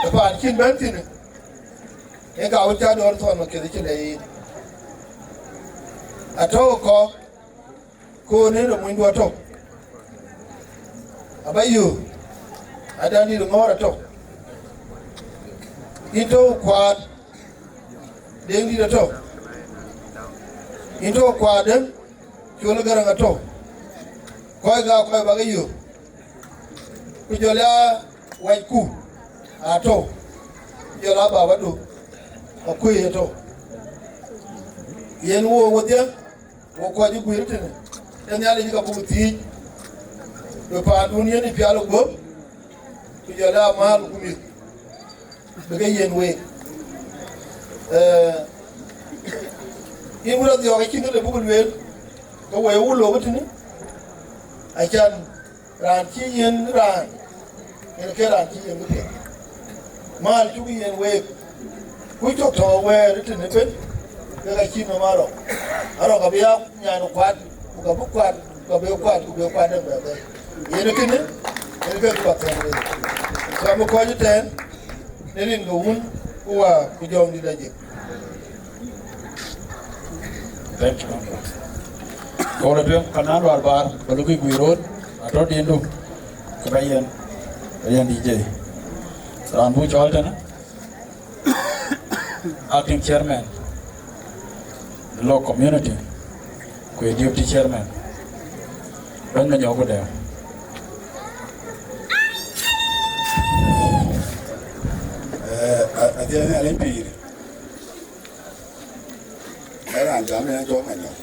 Ë paan cïn bɛ̈n thïn, ë ka wën ca dɔ̈ɔ̈r thɔn ma keth cï lɛc yïn. Atɔ̈u kɔ̈k, Koor në munydu atɔ̈u. Aba yöök, adan dït ŋɔ̈ɔ̈r atɔ̈u. Yïn tɔ̈u kuaar, Deŋ dït atɔ̈u. Yïn tɔ̈u kuaar Deŋ, Col Gäräŋ atɔ̈u. Kɔc ka kɔc bä ke yöök. Ku jɔl ya wacku atɔ̈u. Ku jɔl a babadu, Akuëi atɔ̈u. Yen wo wodhie, wo kɔc ë guiir tënë, ee Nhialic ka buk thiic, bï paandun yen ë pial ë guöp, ku jɔl aa mäl ku mïth, bï ke yiɛ̈n week. Eh, yïn wën adhiɔ̈k acïn kë lë buk lueel, ke we Wulok tënë, acan raan cï yiɛ̈n raan, yen ke raan cï yiɛ̈n këpiɛth. Mäl cuk yiɛ̈n week, ku cök tɔ̈ wɛɛr ë tënë ëbën, ke ka cïn nɔm Arɔŋ. Arɔŋ abï ya nyan kuat, ku ka bï kuat, ku ka bï kuat, ku bï kuat ë bɛ̈ɛ̈r bɛ̈ɛ̈r. Yen ë kënë, yen ke kë bä thɛ̈n week. Ku abï kɔc ëtɛ̈ɛ̈n, në rin ke Wun, ku Wä, ku Jɔŋdït Lajik. Thank you. Kɔɔr ë tueŋ, ka na luar baar, ba lukï guiir roor, atɔ̈ dindu, ke ba yiɛ̈n, ba yiɛ̈n D J. Raan buk cɔɔl tënë, acting chairman, Lok community, ku ye deputy chairman. Bɛ̈ny Manyɔk ku dɛ̈ɛ̈m. Eh, a-, adhiɛl Nhialic pïïr. Ee raan jam yen Col Manyɔk.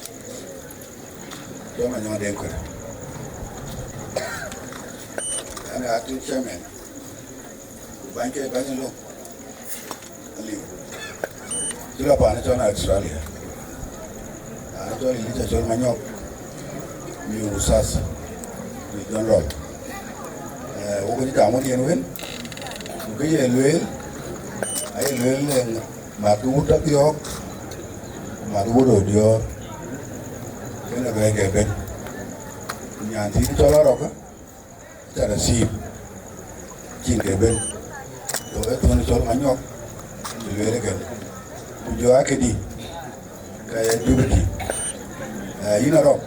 Col Manyɔk Deŋ Kuer. Ɣɛn ë acting chairman. Ku bäny ke bäny Lok. Aliu. Cï lɔ paan cɔl Australia. Raan cɔl Elijah Col Manyɔk. Miu sas. Miu John Lol. Eh, wo ke cï jam wën yen wën. Ku kë ye lueel. Aye lueel ë mat wut athiɔ̈k, mat wut röt diɔ̈ɔ̈r, kënë bɛ̈ɛ̈i ke bɛ̈n. Ku nyan thiin cɔl Arɔk, ca receive, cïn ke bɛ̈n. Go ë thɔ̈n cɔl Manyɔk, cï lueel ëkën. Ku jɔ akëdï, ka ye deputy. Eh, yïn Arɔk,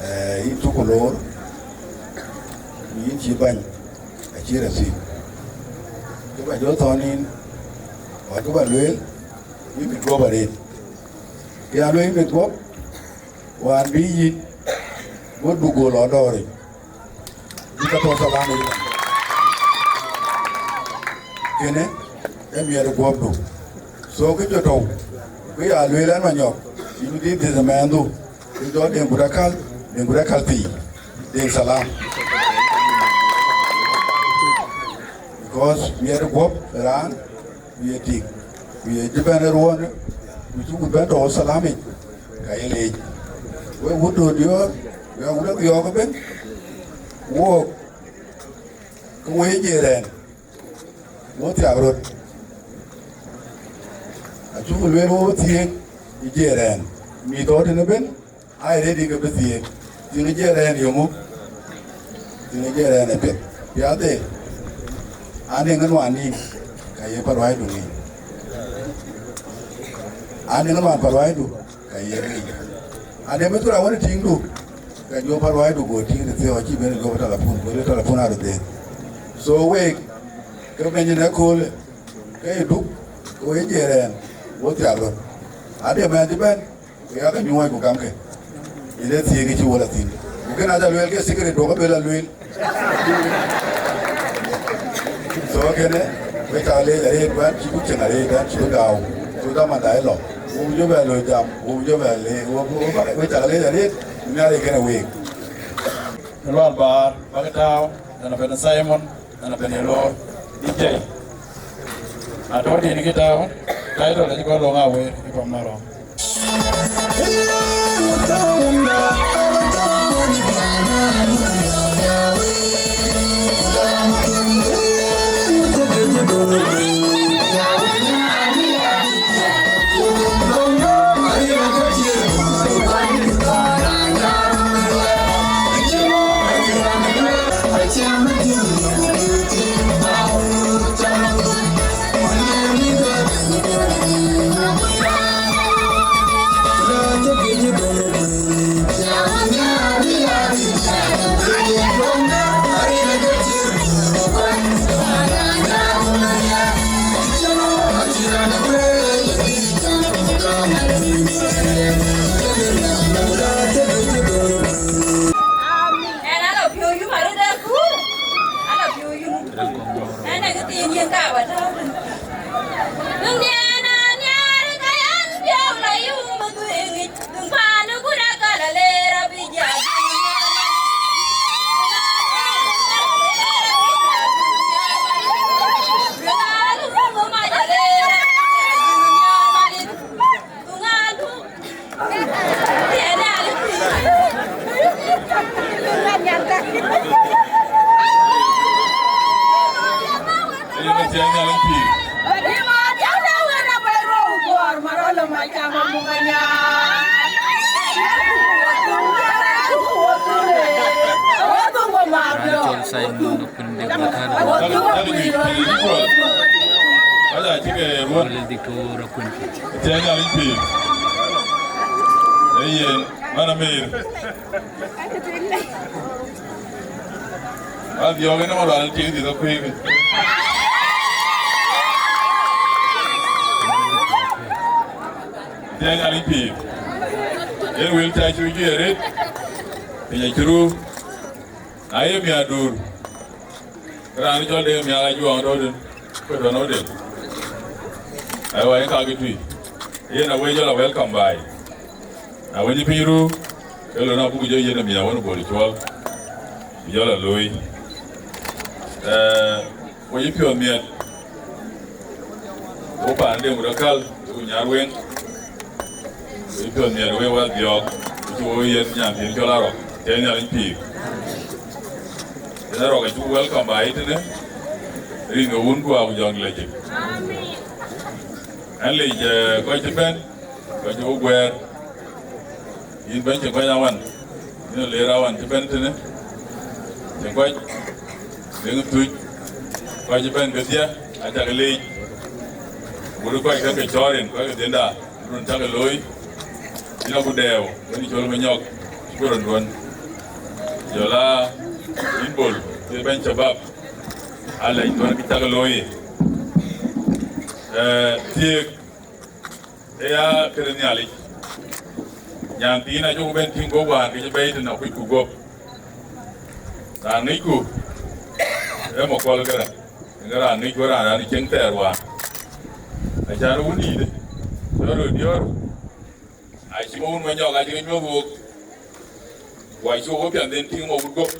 eh, yïn cuk loor, ku yïn cï bäny, acï receive. Kë ba jɔ thɔ̈n yïn, wä kë ba lueel, yïn mit guɔ̈p arëët. Kë ya lueel yïn mit guɔ̈p, wään bï yïn, guɔ̈pdu go lɔ dɔ̈ɔ̈ric. Bï ka tɔ̈ thalan yic. Kënë, ee miɛt guɔ̈pdu. So, kë jɔ tɔ̈u, kë ya lueel ɛn Manyɔk, yïn bï dhil dhiëth ë mɛɛndu, kë jɔ Deŋ Gudakäl, Deŋ Gudakäl thii, Deŋ Salam. Because miɛt guɔ̈p ë raan, ku ye tik, ku ye cï bɛ̈n ë ruɔ̈ɔ̈në, ku cï wut bɛ̈n tɔ̈u thalamic, ka ye leec. Wek wut röt diɔ̈ɔ̈r, wek wut ë thiɔ̈ɔ̈k ëbën, wook, ke wo ye jiëër ɛn, wo thiak röt. Acuk lueel wo thiëëk ë jiëër ɛn, mïth tɔ̈ tënë ëbën, Ai, rëëdï ke bï thiëëk, thiëëk jɛ rɛ̈ɛ̈r yöŋö, thiëëk jɛ rɛ̈ɛ̈r ë piɛth. Piathde, anëŋ ë nuan nïïm, ka ye päl ruaacdu ŋic. Anëŋ ë nuan päl ruaacdu, ka ye ŋic. Ade bï thura wën ë tïŋdu, ka jɔ päl ruaacdu go tïŋ të thiɔ̈ɔ̈c, cï ben ë jɔp ë telepun, go le telepun arëdhen. So week, ke bɛ̈ny ë köölë, ke ye duk, ke we jɛ rɛ̈ɛ̈r, wo thiak röt. Ade mɛnh cï bɛ̈n, Ya ke nyuɔɔc ku gamkë. Yen ee thiëëk cï wɔ la thïn. Ku kënë aca lueel ke secret duɔ̈k alueel alueel. So kënë, we cak leec arëët, bän cï bï cieŋ arëët, bän cï bï gääu. So dhamanda ë lɔ. Wo bï jɔ bɛ lɔ jam, wo bï jɔ bɛ le, wo, wo, wo, we cak leec arëët, Nhialic kënë week. Lual Baar, bäk tääu, ëna ben Simon, ëna ben ye loor, D J. Na tɔ̈ tïŋ kï tääu, title acï kɔn lɔŋ awer, ë pam na rɔm. And I love you, you are the cool. I love you, you. And I get in your car, but Tiɛŋ Nhialic pïïr. Ee yen, man Amir. Adhiɔ̈k ënë ma lual tiŋ dhith akuëëk. Tiɛŋ Nhialic pïïr. Yen wël ca cï juëc arëët, piny acï ruu. Na ye miäkduur, raan cɔl Deŋ Miak Ajuɔŋ tɔ̈ tën, ku tɔ̈ Norden. Aywa, yen kakë tui. Yen awëc jɔl a welcome baai. Na wën cï piny ruu, ke lon abuk jɔ yen ë miäk wën bol cuɔl, ku jɔl a looi. Ee, wek cï piɔ̈ɔ̈th miɛt, wo paan Deŋ ku dɔ käl, ku nyar weŋ. Wek piɔ̈ɔ̈th miɛt wek wa dhiɔ̈ɔ̈k, ku cï wo yen nyan thiin cɔl Arɔk, tiɛŋ Nhialic pïïr. Yen Arɔk acuk welcome baai tënë, rin ke wun ku aku jɔŋ lecin. Ɛn lec, ee, kɔc cï bɛ̈n, kɔc cï wo guɛɛr. Yïn bɛ̈ny cï kɔc awan, yïn ë leer awan cï bɛ̈n tënë, cï kɔc, Deŋ Thuc, kɔc cï bɛ̈n kedhie, acak leec. Wur kɔc ke ke cɔɔr rin, kɔc ke dhiënda, run cak looi, yïn aku dɛɛu, wën cɔl Manyɔk, cï ku rɔt duɔ̈n. Jɔl a yïn Bol, cï bɛ̈ny Shabab, alɛc duɔ̈n kë cak looi. Ee, thiëëk, ee ya këde Nhialic. Nyan thiin acuk bɛ̈n tïŋ guɔ̈p wään ke cï bɛ̈ɛ̈i tën akucku guɔ̈p. Raan ŋicku, ee Makuɔl Gäräŋ. Ŋa raan ŋicku, raan, raan cieŋ thɛɛr wään. Acan wun dïïtë, cɔl röt diɔ̈ɔ̈r. Acï wun Manyɔk acï ke nyuɔ̈th wok. Ku acï wok piɛth den tïŋ ma wut guɔ̈p.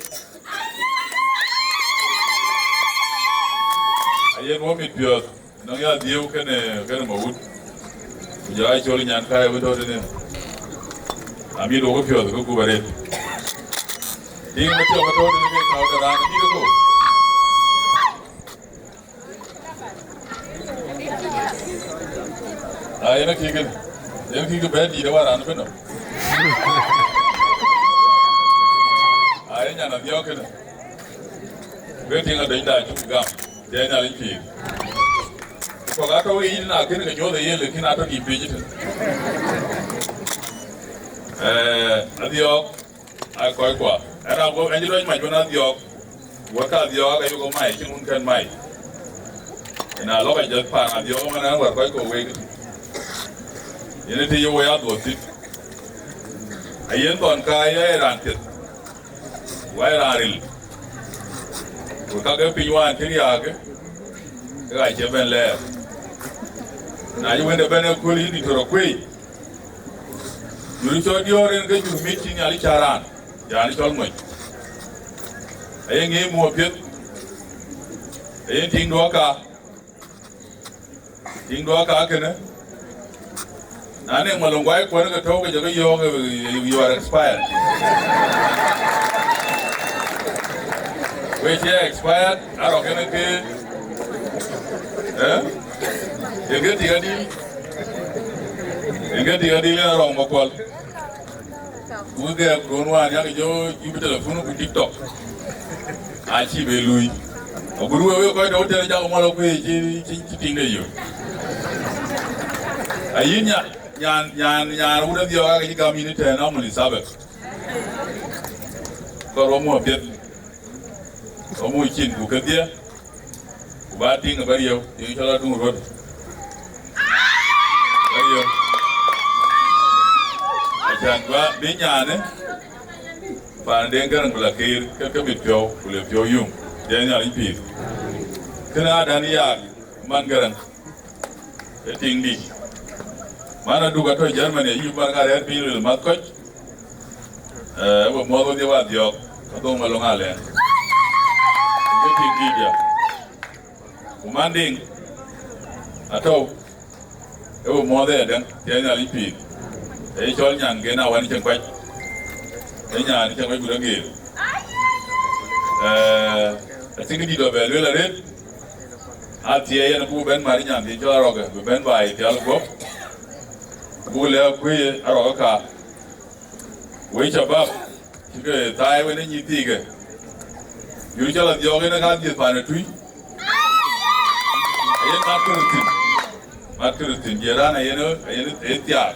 Ayen wɔ mit piɔ̈ɔ̈th. Nɔŋ ya dhiëëu kënë, kënë ma wut. Ku jɔ a cɔl nyan kääc wën tɔ̈ tënë. Amit wok piɔ̈ɔ̈th ke gup arëët. Tiŋ ma thiɔ̈k tɔ̈ tënë ke kau de raan amit ko. Aa, yen akï kënë. Yen kï ke bɛ̈ɛ̈r dïït awär raan ëbën nɔm. Aa, yen nyan adhiɔ̈k kënë. Wek tiŋ adönyda acuk gam. Tiɛɛny Nhialic pïïr. Kɔ̈k atɔ̈ yic na kënë ke nyuɔ̈th ë yen, lakin atɔ̈ dïït piëc tën. Ee, adhiɔ̈ɔ̈k, aa kɔckua. Ɛn raan guɔ̈p, ɛn cï dɔc mac wën adhiɔ̈ɔ̈k. Wek ka adhiɔ̈ɔ̈k aka yök ë mai, cïn wun kën mai. Yen alɔ̈k ajɔt paan adhiɔ̈ɔ̈k ëmën ɛn wär kɔc kɔ̈k wek. Yen ë të ye woi adhuɔ̈th thïn. Ayen thɔn ka ya raan piɛth, wa raan ril. Ku ka ke piny wään cï riääk, ke ka cï bɛ̈n lɛɛr. Na cï wënde bɛ̈n ë kööl yïn Diktor Akuei, jur cɔl diɔ̈ɔ̈r en ke jur mit cï Nhialic cä raan, raan cɔl moc. Aye ŋic muɔ̈ɔ̈p piɛth, aye tiŋ duɔ̈ɔ̈r ka, tiŋ duɔ̈ɔ̈r ka kënë. Na ne malɔŋ guai kuɔ̈n ke tɔ̈u ke jɔ ke yɔ̈ɔ̈k, you are expired. We cie expired, arɔk kene ke, eh? Yen ke tik adil, yen ke tik adil yen arɔk makuɔl. Ku gɛɛk duön wään yak jɔ yup telefon ku TikTok. Acï be lui. Agut we, we kɔc tɔ̈u tënë jak mɔl akuëë cï, cï, cï tiŋde yök. Ayïn nya-, nyan, nyan, nyan wut adhiɔ̈k ake cï gam yïn tɛ̈n amul Elizabeth. Kɔr wä muɔ̈ɔ̈p piɛth. Wä muɔ̈ɔ̈p cin ku kedhie. Ku ba tiŋ ë ba riëu, tiŋ cɔl aduŋ ruɔ̈t. Ba riëu. Acan ba bï nyaanë, paan Deŋ Gäräŋ bï la keer, ke, ke mit piɔ̈u, ku le piɔ̈u yum, Deŋ Nhialic pïïr. Kënë adan yaak, man Gäräŋ, ë tiŋdï. Man aduk atɔ̈ Germany, ayï man ka rɛ̈ɛ̈r piny luel math kɔc. Eh, we muɔ̈th wodhie wa dhiɔ̈k, adhoŋ malɔŋ alɛɛŋ. Ke tik dït ya. Ku man Deŋ, atɔ̈u, e we muɔ̈th ë Deŋ, tiɛɛl Nhialic pïïr. E cɔl nyan gen awan cieŋ kuac. E nyan cieŋ kuac gut ageer. Eh, acïn kë dït dɔ bɛ lueel arëët. Athiɛɛi yen buk bɛ̈n mat nyan dhie cɔl arɔkë, bï bɛ̈n baai pial guɔ̈p. Buk lɛ̈k kuëë arɔkë ka. Wei shabab, cï ke thaai wën ë nyïïth thiikë. Yur cä la dhiɔ̈k yen ë ka dhiëth paan ë tui. Ayen mat Krïthin. Mat Krïthin, jiëran ayen ë, ayen ë thiaak.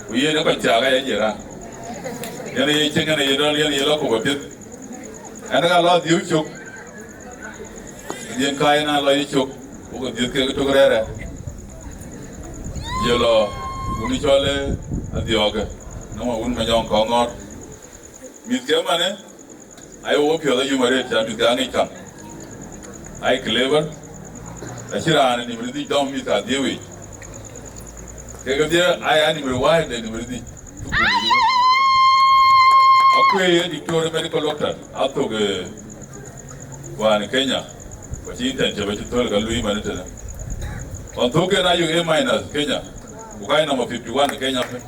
Ku yen ë kɔc thiaak aye jiëran. Yen aye cieŋ, yen aye dɔl, yen aye lɔ kop apiɛth. Ɛn ka lɔ dhiëu cök. Dhiën ka yen a lɔ ye cök, wok dhiëth kek tök rɛ̈ɛ̈rɛ. Ye lɔ wun cɔl ë adhiɔ̈ɔ̈kë, nɔŋ wun Manyɔŋ kɔŋ ŋɔ̈ɔ̈r. Mïthke manë, aye wok piɔ̈ɔ̈th ayum arëët, ca mïthke aŋic kaŋ. Ai clever, acï raan ë nimri dhïc dɔm mïth ka dhiëu yic. Kek kedhie aya nimri wääc de nimri dhïc. Akuëë ye Diktor medical doctor, athök, eh, wään Kenya, ku acï internship acï thöl ka lui man tënë. Ɣɔn thök en ayök A minus Kenya, ku ka number fifty one Kenya piny.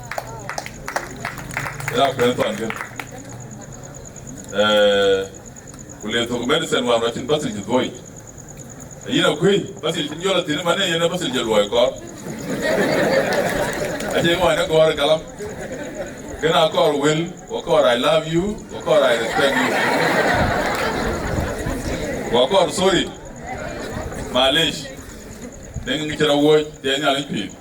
Ëna kuɛn thɔn kën. Eh, ku le thök medicine wään rɔt cïn bathil cï dhuɔi. Yïn Akuëi, bathil cïn jɔl athïn, man ë yen ë bathil jɔl luɔi kɔɔr. Acie wään ë gɔɔr ë kalam. Kën a kɔɔr wël, ku kɔɔr I love you, ku kɔɔr I respect you. Ku kɔɔr sorry. Malesh. Deŋ ŋic rɔt wuɔ̈c, tiɛɛl Nhialic pïïr.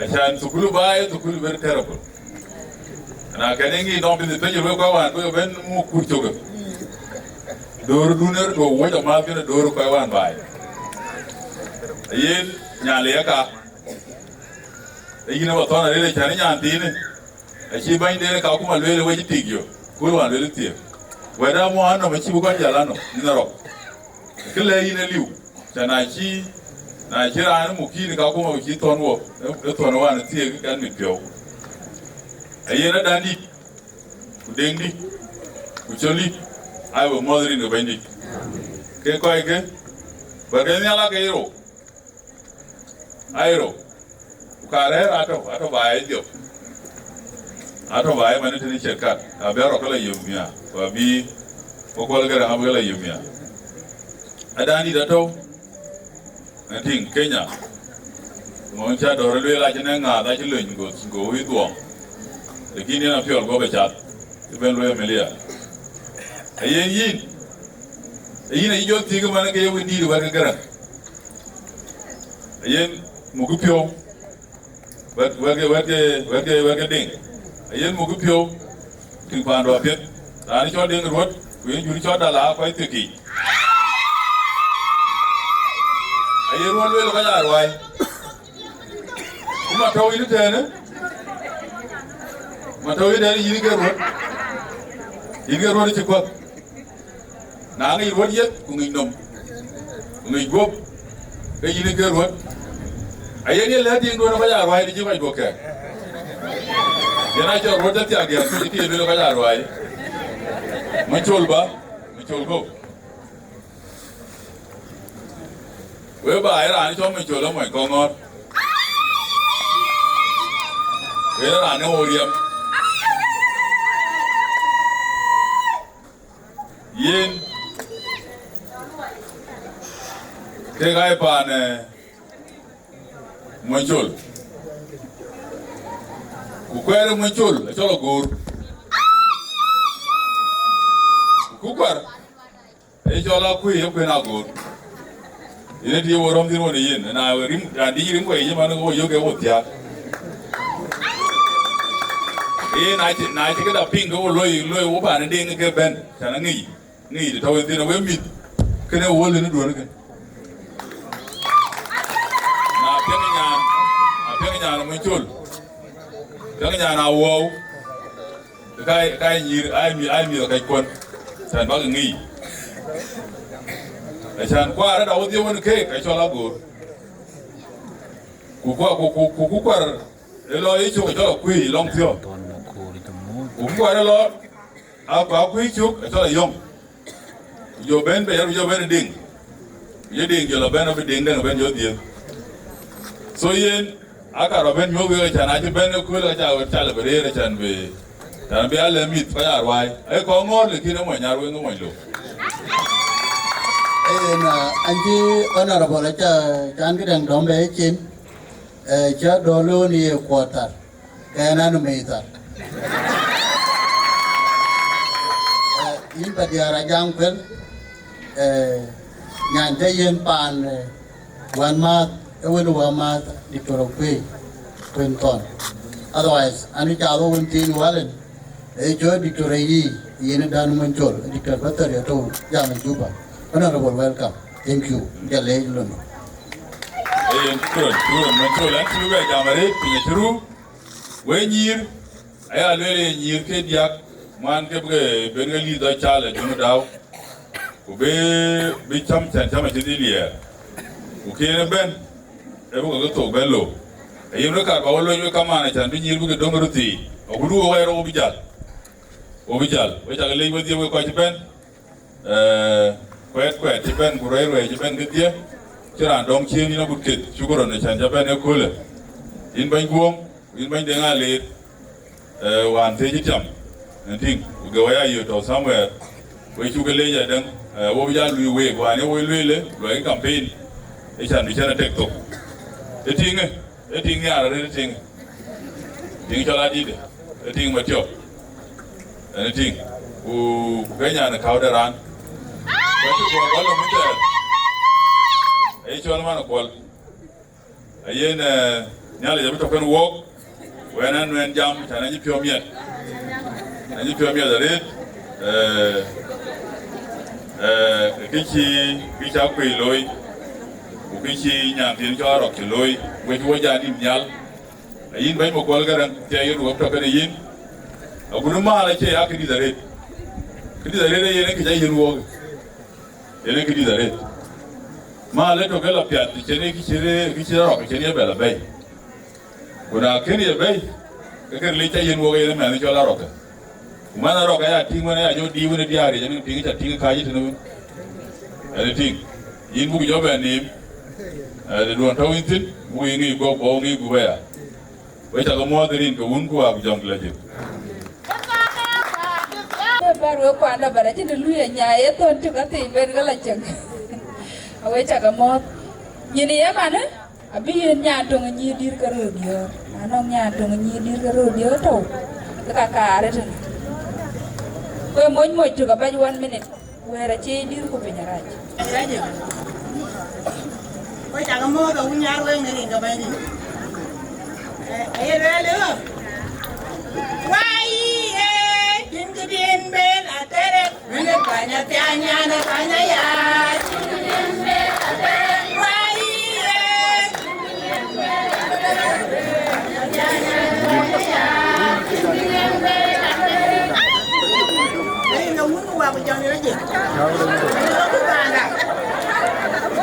Acan thukul baai, thukul very terrible. Na kɛn ë ŋic nɔm piny piny wek kɔc wään bï ke bɛ̈n muk kur cök. Döördun ë do wuɔ̈c amääth kënë döör kɔc wään baai. Ayen nyan le yaka. Ee yïn ë ba thɔn arëët acan ë nyan thiinë. Acï bänyden ë kakuma lueel ë wec tik yo. Kuöl wään lueel thiëëk. Wɛ̈t amuɔɔn nɔm acï bï kɔc jäl anɔm, yïn arɔk. Kë lɛ̈k yïn aliu. Ca na cï, na cï raan muk yïn kakuma ku cï thɔn wok, ë, ë thɔn wään thiëëk kɛn mit piɔ̈u. Ayen adan dït, ku deŋ dït, ku cöl dït, ai we muɔ̈th rin ke bɛ̈nydït. Ke kɔc ke, bä ke nhial ake ye rou, ai rou, ku ka rɛ̈ɛ̈r atɔ̈, atɔ̈ baai dhiɔp. Atɔ̈ baai man tënë ciɛt kat, abï arɔk ke la yök miäk, ku abï, ku kuɔl ke rɛ̈ŋ abï ke la yök miäk. Adan dït atɔ̈u, ë tïŋ Kenya. Ŋɔn cä dɔ̈ɔ̈r lueel acïn ë ŋääth acï löny go, go wïc dhuɔɔŋ. Lakin yen apiɔl guɔ̈p ë cath, cï ben lueel milia. Ayen yïn, ee yïn ayï jɔ thiëk man ke ye wëndït wɛ̈t ke Gäräŋ. Ayen mukï piɔ̈u. Wɛ̈t, wɛ̈t ke, wɛ̈t ke, wɛ̈t ke, wɛ̈t ke Deŋ. Ayen mukï piɔ̈u, tïŋ paandu apiɛth. Raan cɔl Deŋ Ruɔ̈t, ku yen jur cɔl Dal aa kɔc thiëk yiic. Aye ruɔ̈n lueel kɔc aa ruai. Ku ma tɔ̈u yïn tënë, Ma tɔ̈u yïn dɛn yïn ke ruɔ̈t. Yïn ke ruɔ̈t cï kuɔth. Na ŋic ruɔ̈t yeth, ku ŋic nɔm, ku ŋic guɔ̈p, ke yïn ke ruɔ̈t. Ayen ye lɛ̈k tiiŋduön ë kɔc aa ruääi, të cï kɔc duɔ̈k kɛ̈ɛ̈k. Yen acɔl ruɔ̈t tɔ thiakdiɛ̈, të cï tiiŋ lueel ë kɔc aa ruääi. Macol bä, Macol guɔ̈p. Wek ba ye raan cɔl Macol ë mony kɔŋ ŋɔ̈ɔ̈r. Wek raan ë wo riɛm. Yen kek aa ye paan, eh, Macol. Ku kuɛɛr ë Macol acɔl Agoor. Ku kuɛɛr ë cɔl Akuëi ë kuën Agoor. Yen ë të ye wo rɔ̈m thïn wën ë yen, na rim, raan dï rim kɔc yic man, wo yök ke wo thiaak. Ee, na cï, na cï këda piŋ, ke wo loi, loi wo paan ë Deŋ ke bɛ̈n, cän aŋic, ŋic të tɔ̈u yen thïn, we mïth, kënë wo lënë duɔ̈n kën. Na piɛŋ nyan, na piɛŋ nyan Macol, piɛŋ nyan Awuɔu, Ka, ka nyïïr, ai mi, ai mi ka kuɔn. Cän bäk ŋic. Acän kuaar ë da wodhie wën keek, acɔl Agoor. Ku kua-, ku, ku, ku, ku kuar ë lɔ yï cök, acɔl Akuëi lɔŋ thiɔ̈k. Ku kuar ë lɔ, a, Akuëi cök, acɔl Ayɔŋ. Ku jɔ bɛ̈n bei, ku jɔ bɛ̈n ë Deŋ. Ku jɔ Deŋ jɔ lɔ bɛ̈n, abï Deŋ dɛ̈ŋ bɛ̈n jɔ dhiëëth. So yen, aka rɔ bɛ̈n nyuɔ̈th wek, acän acï bɛ̈n ëkööl, acä wek cal bï rëër, acän bï, acän bï alɛ mïth kɔc aa ruääi. Ee kɔŋ ŋɔ̈ɔ̈r, lakin ë mony Nyarweŋ, ë mony Lok. Yen, ah, an cï honorable acä, can këdɛ̈ŋ dɔm bɛ cin, eh, cä dɔ̈ loon ye kuɔɔr thar. Ke ɣɛn an mei thar. Eh, yïn Padiar Ajaŋ Kuel, eh, nyan cä yen paan, eh, wän määth, ë wën wä määth, Doctor Akuëi, Kuën Thɔn. Otherwise, an ë cath wën thiin wälën, ë cɔl Doctor Ayi, yen ë Dan Macol, Doctor Bathar ye tɔ̈u jam ë Juba. Honorable, welcome. Thank you. Jɔ leec lon. Ee, yen, shukran, shukran, Macol, an cï bï bɛ jam arëët, piny acï ru. Wek nyïïr, aya lueel ye nyïïr ke diäk, man ke bï ke ben ke lïth dɔc cal ë Jɔŋdït Dau, ku bï, bï cäm, cän cäm acï dhil liɛɛr. Ku kën ëbɛ̈n, ë bï ke ke thok bɛ̈n lou. Ayen wek kaar ba we lony wek kamaan, acän bï nyïïr bï ke döŋ röt thii. Agut wok ɣɛɛr wok bï jäl. Wok bï jäl. Wek cak leec wedhie wek kɔc cï bɛ̈n. Eh, kuɛɛt, kuɛɛt cï bɛ̈n, ku ruɛi, ruɛi cï bɛ̈n kedhie, cï raan dɔm ciëën yïn agut ket, shukran, acän cä bɛ̈n ëköölë. Yïn bɛ̈ny Guɔ̈ŋ, yïn bɛ̈ny Deŋ Aleer, eh, wään thiëëc cï tiam, ënë tïŋ, ku geu aya yöt tɔ̈ somewhere, we cuk ke leec adäŋ, eh, wo bï jal luui week, wään ye wo lueel, luɔi campaign, ë cän bï cän atek thok. Ë tïŋë, ë tïŋ nhiaar arëët, ë tïŋ, tïŋ cɔl adït, ë tïŋ Matiɔp, ënë tïŋ, ku, ku ke nyan ë käu de raan. Ku acï guɔ bɔ̈ lɔ mïthɛɛr, aye cɔl man ë Kuɔl. Ayen, eh, Nhialic abï tɔ̈ kën wook, wën ɛn nuɛn jam, cän anyï piɔ̈u miɛt. Anyï piɔ̈u miɛt arëët, eh, eh, kë cï, kë cï Akuëi looi, ku kë cï nyan thiin cɔl Arɔk cï looi, wec wo jɔ nïm nhial. Ayïn bɛ̈ny Makuɔl Gäräŋ, cï ayen wok tɔ̈ kënë yïn. Agut mal acie ya këdït arëët. Këdït arëët ayen ë kë cä yiën wook. Yen ë këdït arëët. Mal ë tök ë lɔ piath, cïn ë kë cï rë-, kë cï Arɔk, cïn ye bɛ lɔ bɛ̈i. Ku na kën ye bɛ̈i, ke kën lec cä yiën wook yen ë mɛnh cɔl Arɔk. Ku man Arɔk aya tïŋ wën aya jɔ diiu wën ë diäär yic, ënë tïŋ cä tïŋ kääc tënë wën. Ënë tïŋ. Yïn buk jɔ bɛ neem, eh, de duɔn tɔ̈u yïn thïn, buk yï ŋic guɔ̈p, ku ŋic gup aya. We cakë muɔ̈ɔ̈th rin ke wun ku waak jɔŋ la jëk. Bär we kuanda bär acïn të lui anya ye thon cï ka thïn ben ke la cäŋ. Awe cakë muɔ̈ɔ̈th. Nyin ye manë, abï yen nyan töŋ ë nyïïr dïr ke röt diöör. Na nɔŋ nyan töŋ ë nyïïr dïr ke röt diöör tɔ̈u, ke ka kaar ëtënë. Ku ë moc moc tök abac one minute. Wɛ̈ɛ̈r acï dïr ku piny arac. Ko cakë mɔ̈ɔ̈th awun nyar weŋ në rin ke Bɛ̈nydït. Eh, aye lueel ë ɣöö, wai, eh, cïn kë dïn bɛ̈n atëre. Wën ë kuany athiany, nyan ë kuany aya. Wai, eh.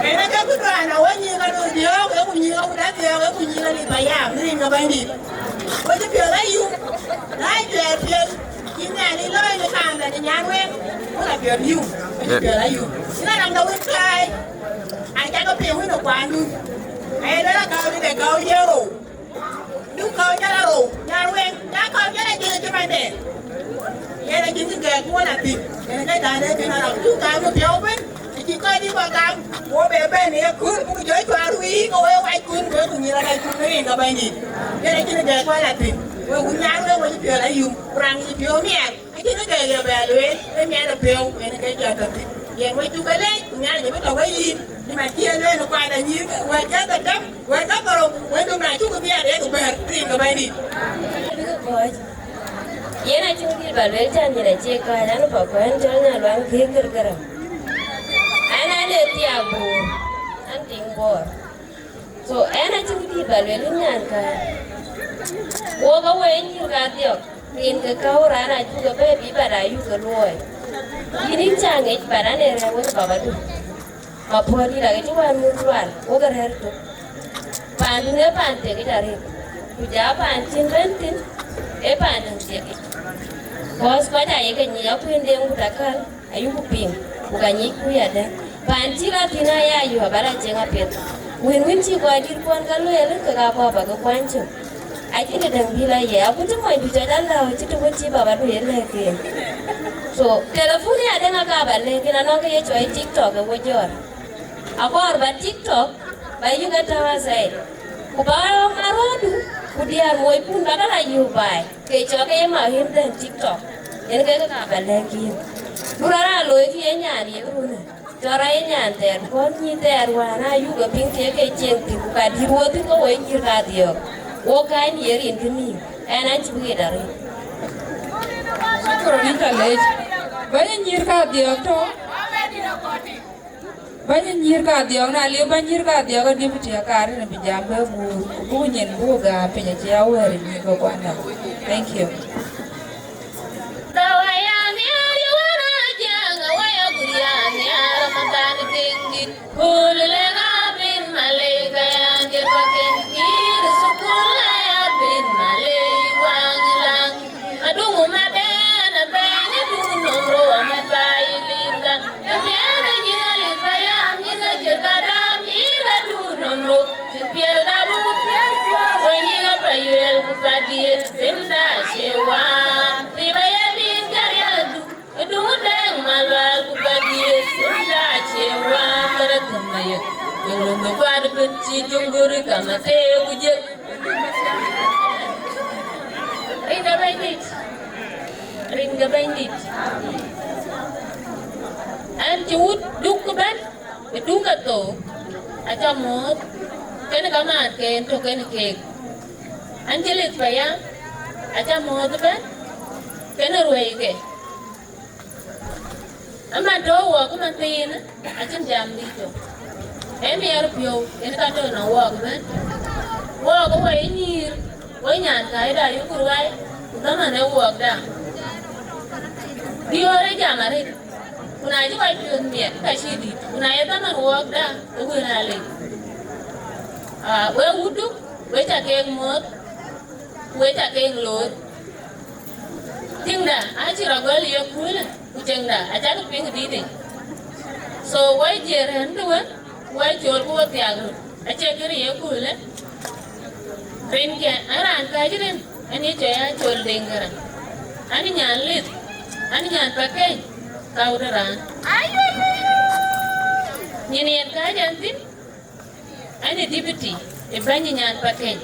Ënë ke ku tuaana, wek nyïïn ka nu dhiɔ̈ɔ̈k, ee ku nyïïn ka ku dap dhiɔ̈ɔ̈k, ee ku nyïïn ka lip payam, rin ke Bɛ̈nydït. Wek cï piɔ̈ɔ̈th ayum, na cuɛɛr piɛth, cï Nhialic looi në kaamda në nyan wek, wek apiɔ̈ɔ̈th yum, wek cï piɔ̈ɔ̈th ayum. Cïn raan ke wën kaai, acakë piŋ wën ë kuandun. Aye luel akääu de kääu ye rou. Du kɔ̈u jɔl a rou, nyar weŋ, ja kɔ̈u jɔl a jiël cï mande. Yen a jiël cï gɛɛk wën a thïn. Yen ke dan e kën a rou. Du gam në piɔ̈u bën, a cï kɔc dï bä gam. Wo be bɛ̈n ye kul, buk jɔ cuar wïïk, ke we wac kun, we ku nyïïr a rac kun, rin ke Bɛ̈nydït. Yen a cïn gɛɛk wën a thïn. We ku nyar weŋ, we cï piɔ̈u la yum, ku raŋ cï piɔ̈u miɛt. Acïn kë ke ye bɛ lueel, ë miɛt ë piɔ̈u, yen ke jɔt tɔ̈ thïn. Yen we cuk ke leec, ku Nhialic abï tɔ̈ we yïn, cï man cï ye lueel në kuanda nyïïr, wɛ̈t ke ke däm, wɛ̈t ke dhorou, wɛ̈t dum na cuk dhiɛɛt, ee ke bɛ̈ɛ̈r, rin ke Bɛ̈nydït. Bï ke kɔ̈ɔ̈c. Yen acïn dït bä lueel, cän nyin acie kääc, an, papa, ɛn cɔl Nyaluaŋ Gëër Gërgëra. An, an, ee thiaak Bor, an, tiŋ Bor. So, ɛn acïn dït bä lueel, yïn nyan kääc. Wok awe nyïïr kadhiɔ̈k, rin ke käu raan acuk ke bɛ̈ɛ̈i bï bä da yuk ke luɔi. Yïn yïn ca ŋic, bä raan ee rɛ̈ɛ̈r wek babadu. Mapuɔ̈ɔ̈t dït ake cï wään muk lual, wok ë rɛ̈ɛ̈r tök. Paandun ee paan thiekic arëët, ku ja paan cïn bɛ̈n thïn, ee paan däŋ thiekic. Kɔc kɔc aa ye ke nyic akuëndeŋ ku takäl. Ayuku piŋ, ku ka nyicku yadɛ̈. Paan cï ka thïn aya yɔ̈ɔ̈k, bä rɛ̈c ceŋ apiɛth. Wën wën cï kɔc dït kuɔn ke lueel, ke ka kɔ̈k bä ke kuany cök. Acïn däŋ bï la ye, aku cï mony du cɔc alääu, cï tök cï baba du ye lɛ̈k en. So, telephone yadɛ̈ aka bä lɛ̈k en, anɔŋ ke ye cɔl TikTok ë wo jɔɔr. Akɔɔr bä TikTok, bä yïk ë tääu aside. Ku bä ɣɔ̈k na rɔ̈ɔ̈du, ku diäär mockun bä ke la yöök baai. Ke cɔk ke ye ma him dhɛn TikTok, yen ke ke ka bä lɛ̈k yïn. Du rɔt aa looi kë ye nyan ye runë, cɔl rɔt ye nyan thɛɛr, because nyïïn thɛɛr wään aa yuk e piŋ thiek ke cieŋ thïn, ku ka dït wo thïn ke wo ye nyïïr kadhiɔ̈ɔ̈k, wo kany ye rin kë nïïm, ɛn an cï bï ɣet arëët. Shukran, yïn ca leec. Bäny nyïïr kadhiɔ̈ɔ̈k tɔ̈. Bäny nyïïr kadhiɔ̈ɔ̈k, na liu bäny nyïïr kadhiɔ̈ɔ̈k, ë deputy akaar tënë bï jam bɛ guur, ku buk nyin buk gäär piny acï awɛ̈ɛ̈r ë nyïïr ke kuanda. Thank you. Aduŋ ma bɛ̈n abɛ̈n, aduŋ nɔm rou amɛt ba yï lim däŋ. Ke piɛth ë nyin alith payam, nyin ke cït ka däm, yïn aduŋ nɔm rou. Cït piɛth dap rou piɛth cuɔ̈ɔ̈r, wën yïn apayuel ku padiëër, thïn da cie waan. Rip aye bïn ke riɛl aduŋ, aduŋ dɛŋ malual ku padiëër, thïn da cie waan. Kërë thïn mayek, yöŋ röm de kuat ëbën, cï juŋ guri kama thee ku jek. Rin ke Bɛ̈nydït, rin ke Bɛ̈nydït. Ɛn cï wut duk ëbɛ̈n, ë duk ke thou, aca muɔ̈ɔ̈th, kenë kamaan ke en tök kenë keek. Ɛn cï lith payam, aca muɔ̈ɔ̈th ëbɛ̈n, kenë ruɛ̈ike. Ëman tɔ̈u wɔɔk ëmanthiinë, acïn jam dït tök. Ee miɛt piɔ̈u, yen ka tɔ̈u nɔŋ wɔɔk ëbɛ̈n. Wɔɔk ë wɔ ye nyïïr, wɔ nyan kääcda ayuku ruai, ku dhaman ee wɔɔkda. Diöör ee jam arëët, ku na cï kɔc piɔ̈ɔ̈th miɛt, ka cïï dït, ku na ye dhaman wɔɔkda, ke wël aa lec. Aa, wek wutdu, wek ca keek muɔ̈ɔ̈th, ku wek ca keek loor. Tiŋda acï rɔt gɔl ye köölë, ku tiŋda acäkï piŋ dïtic. So, wɔ jiëër ɣɛn të wën, wɔ cool ku wɔ thiak röt, acie kën ye köölë. Rinkiɛ̈, ë raan kääc rin, ë ye cɔl ya col Deŋ Gäräŋ. An nyan lith, an nyan Pakeny, ka wut ë raan. Nyin yen kääc ɛn thïn, ɛn ë deputy ë bɛ̈ny nyan Pakeny,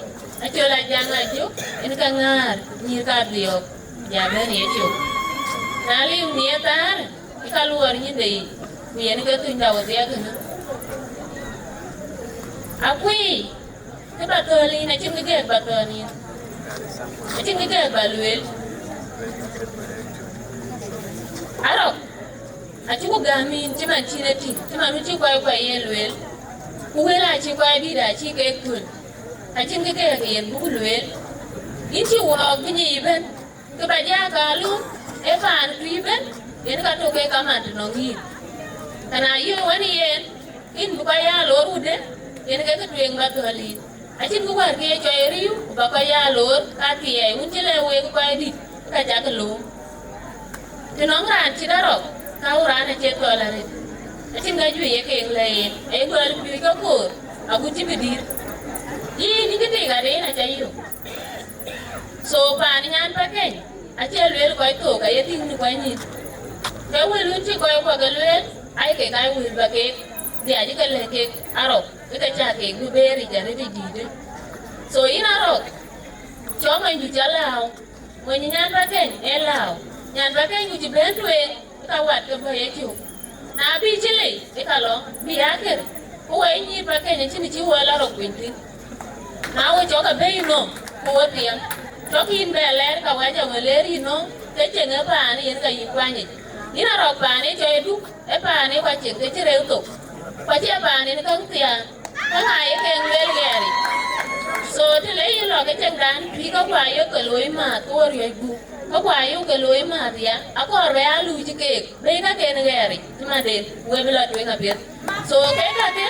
acɔl Ajaŋ Ajök, en ka ŋäär nyïïr kadhiɔ̈ɔ̈k, ja bɛ̈n ye cök. Na liu nhiɛɛr thaar, ë ka luɔɔr nyinde yic, ku yen ke thuny da wodhia kënë. Akuic, kë bä thɔ̈l yïn, acïn kë gɛ̈ɛ̈k bä thɔ̈l yïn, acïn kë gɛ̈ɛ̈k bä lueel. Arɔk, acïku gäm yïn cï man cïn e tïŋ, cï man wën cï kuai kuai yen lueel, ku wël acï kuai dït acï kek thöl, acïn kë gɛ̈ɛ̈k yen buk lueel. Yïn cï wɔɔk bï nyic ëbɛ̈n, kë bä jääk aa luk, ee paan tui ëbɛ̈n, yen ka tök ke kaman tënɔŋ yïn. Ka na yök wën yen, yïn bï kɔc ya lor wudë, yen ke kë tueŋ ba dhɔ̈l yïn. Acïn kë wär ke ye cɔl riëëu, ku ba kɔc ya lor kathiɛɛi, wun cï lɛ̈k wek kɔc dït, ka cak loor. Të nɔŋ raan cït arɔk, ka wun raan acie thɔl arëët. Acïn ka juëc ye keek lɛ̈k yen, aye gɔl juëc ke koor, agut cï bï dït. Yïn, yïn cï tik adï, yïn aca yök. So, paan nyan Pakeny, acie lueel kɔc thok, aye tïŋ në kɔc nyïn. Ke wël wën cï kɔc kuɔ ke lueel, ai kek ai wël ba kek dhiac ke lɛ̈k kek arɔk, ke ke cak kek bï beer yic arëët dïïtë. So, yïn arɔk, cɔk monydu ca lääu, mony nyan Pakeny ee lääu. Nyan Pakeny ku cï ben tueŋ, ka wat ke bɔ̈ yecök. Na bï cï lei, ë ka lɔ, bï akër, ku wɛi nyïïr Pakeny acïn cï wɔ la rɔk piny thïn. Na wɔ cɔk abëi nɔm, ku wɔ piɛŋ, cɔk yïn bɛ lɛɛr ka wɛc awë leer yïn nɔm, ke ceŋ ë paan yen ka yïn kuany yic. Yïn arɔk paan ë cɔi duk, ë paan ë wa ceŋ ke cï reu thok. Ku acie paan yen käŋ thiaan, käŋ aa ye keŋ lueel ɣɛɛric. So, të le yïn lɔ ke ceŋdan, bï ka kua yök ke looi määth, ke wɔ riɔ̈c gup. Ka kua yök ke looi määth ya, akɔɔr bɛ aa luuc keek, bɛ̈i ka ken ɣɛɛric, cï manden, we bï lɔ tueŋ apiɛth. So, ke ka ke,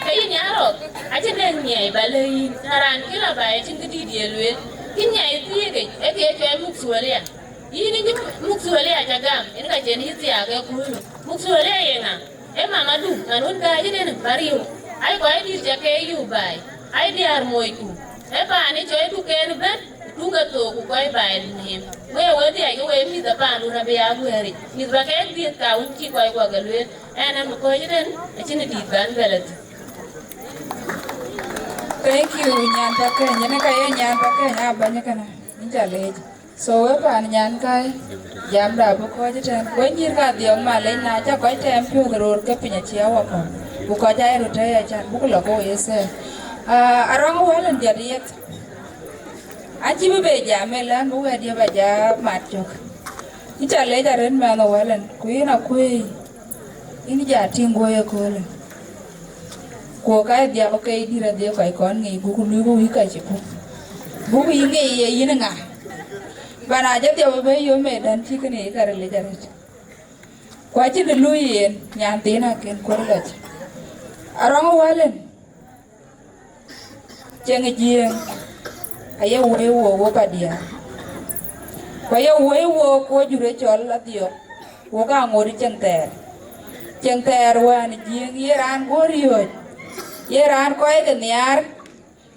ke yïn ya rɔk, acïn dɛŋ nyiɛɛi ba lëu yïn, na raan kï lɔ ba ye cïn këdït ye lueel, kï nyiɛɛi thiëëkic, ee ke cɔl muk thuɔl ya. Yïn yï muk thuɔl ya ca gam, yen ka cen yï thiaak ë kuöörë. Muk thuɔl ya ye ŋa? Ee mamadu, man wën gääc ëtënë, ba riëëu. Ai kɔc dït ca ke yök baai, ai diäär moocku. Ee paan ë cɔi duken ëbɛ̈n, duŋ ke thook ku kɔc baai nïïm. Wek we dhiac ke we mïth ë paandu abï aa guëëric. Mïth ba kek dhiëth ka wën cï kɔc kuɔ ke lueel. Ɛn, ɛn bï kɔc ëtën, acïn dït ban bɛ̈l athïn. Thank you, nyan Pakeny. Yen ka ye nyan Pakeny, a bɛ̈ny kënë. Yïn ca leec. So, we paan nyan kai, jamda bï kɔc ëtën. We nyïïr ka dhiɔm malec, na ca kɔc tɛm piɔ̈th röör ke piny acie awapɔ̈u. Ku kɔc aa röt tɛ̈i acan, buk lɔ ke we ye thɛɛr. Ah, arɔŋ wäl en jɔt yeth. Acï bï be jam ëlä, bï wɛ̈t ye ba ja mat cök. Yïn ca leec arëët mɛnh ë wäl en, ku yïn akuëi, yïn ja tïŋ guɔ ye köölë. Ku ka dhiau ke dït adhie kɔc kɔn ŋic, buk luui ku wïc ka cï puk. Buk yï ŋic ye yïn ŋa? Ba na jɔ dhiau ëbɛ̈n yom ëdän cï kënë ye ka ril yic arëët. Ku acïn të luui yen, nyan thiin akën kuöt lɔc. Arɔŋ ë wäl en, ceŋ ë Jiëëŋ, aye woi wook wok adiäär. Ku aye woi wook wo jur ë cɔl adhiɔ̈k, wok aa ŋot ë ceŋ thɛɛr. Ceŋ thɛɛr wään ë Jiëëŋ, ye raan guɔ riɔ̈ɔ̈c, ye raan kɔc ke nhiaar,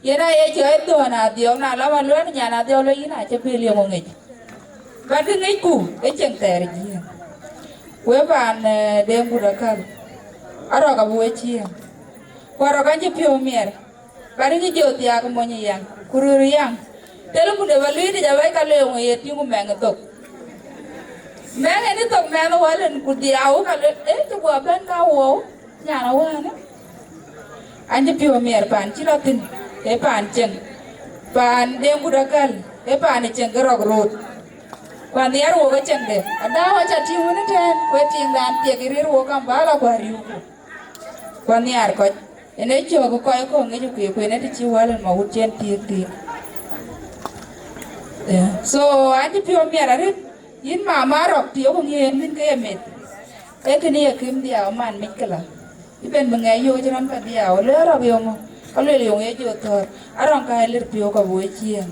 yen aye cɔɔc dhɔ̈n adhiɔ̈k, na lɔ ma luɛɛl nyan adhiɔ̈k lɔ yïn acï bil yöŋ ŋic. Bän kë ŋicku ë ceŋ thɛɛr ë Jiëëŋ. Wek paan, eh, Deŋ Gut Akäl, arɔk abï we ciëën. Ku arɔk acï piɔ̈u miɛt, bän kë jɔ thiaak mony ë yaŋ, ku röör ë yaŋ. Thel mundë ba luiitic abac ka lueŋ ye tïŋ ku mɛŋ ë thok. Mɛŋ en ë thok mɛnh ë wäl en ku dhiau ka luel, ee, cï guɔ bɛ̈n ka wou. Nyan awään, an cï piɔ̈u miɛt paan cï lɔ thïn, ee paan ceŋ. Paan Deŋ Gut Akäl, ee paan ë ceŋ ke rɔk röt. Ku anhiar wok ë ceŋde, adau aca tïŋ wën ëtɛ̈ɛ̈n, ku ee tiiŋdan thiek ë rëër wok Kampala ku ariöökku. Ku anhiar kɔc, en ee cök kɔc kɔ̈k ŋic ku kueer, ku en ee të cï wäl en ma wut cï en thiëëk thïn. Eh, so, an cï piɔ̈u miɛt arëët, yïn mama rɔk tiöök ŋiɛɛn bïn ke ye meth. Ee kënë ye kïm dhiau man mic këlä. Ëbɛ̈n bï ŋɛk yöök cï rɔn ka dhiau, le rɔk yöŋö, ka luel yöŋö ye jɔ thɔ̈ɔ̈r, arɔŋ ka lir piɔ̈u ka bï we ciëën.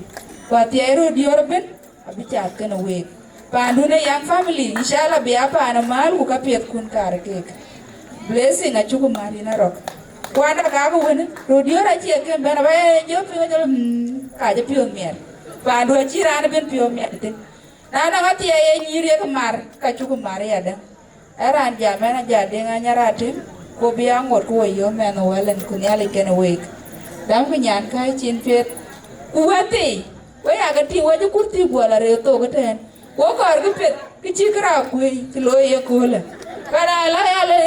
Ku athiɛɛi röt diöör ëbën, abï cath kenë week. Paandun ee young family, inshallah bï a paan ë mäl ku ka piɛthkun kaar keek. Blessing acuk mat yïn arɔk. Ku an, aka ke wën, röt diöör acie kën bɛ̈n, aba ye jɔ piɔ̈u jɔl, mm, ka jɔ piɔ̈u miɛt. Paandu acï raan ëbën piɔ̈u miɛt thïn. Na nɔŋ athiɛɛi ye nyïïr yek mar, ka cuk mar yadë. Ee raan jam ɛn aja Deŋ Anyar Atem, ku bï aŋot ku we yöök mɛnh ë wäl en ku Nhialic kenë week. Dämkë nyan kääc cin piɛth. Ku wɛ̈thii, we yakë tïŋ, we cï kurthi guɔl arëët thok ëtɛ̈ɛ̈n. Ku kɔɔrkï piɛth, kë cï kërac kuëëi cï looi ye köölë. Ka na la ya le,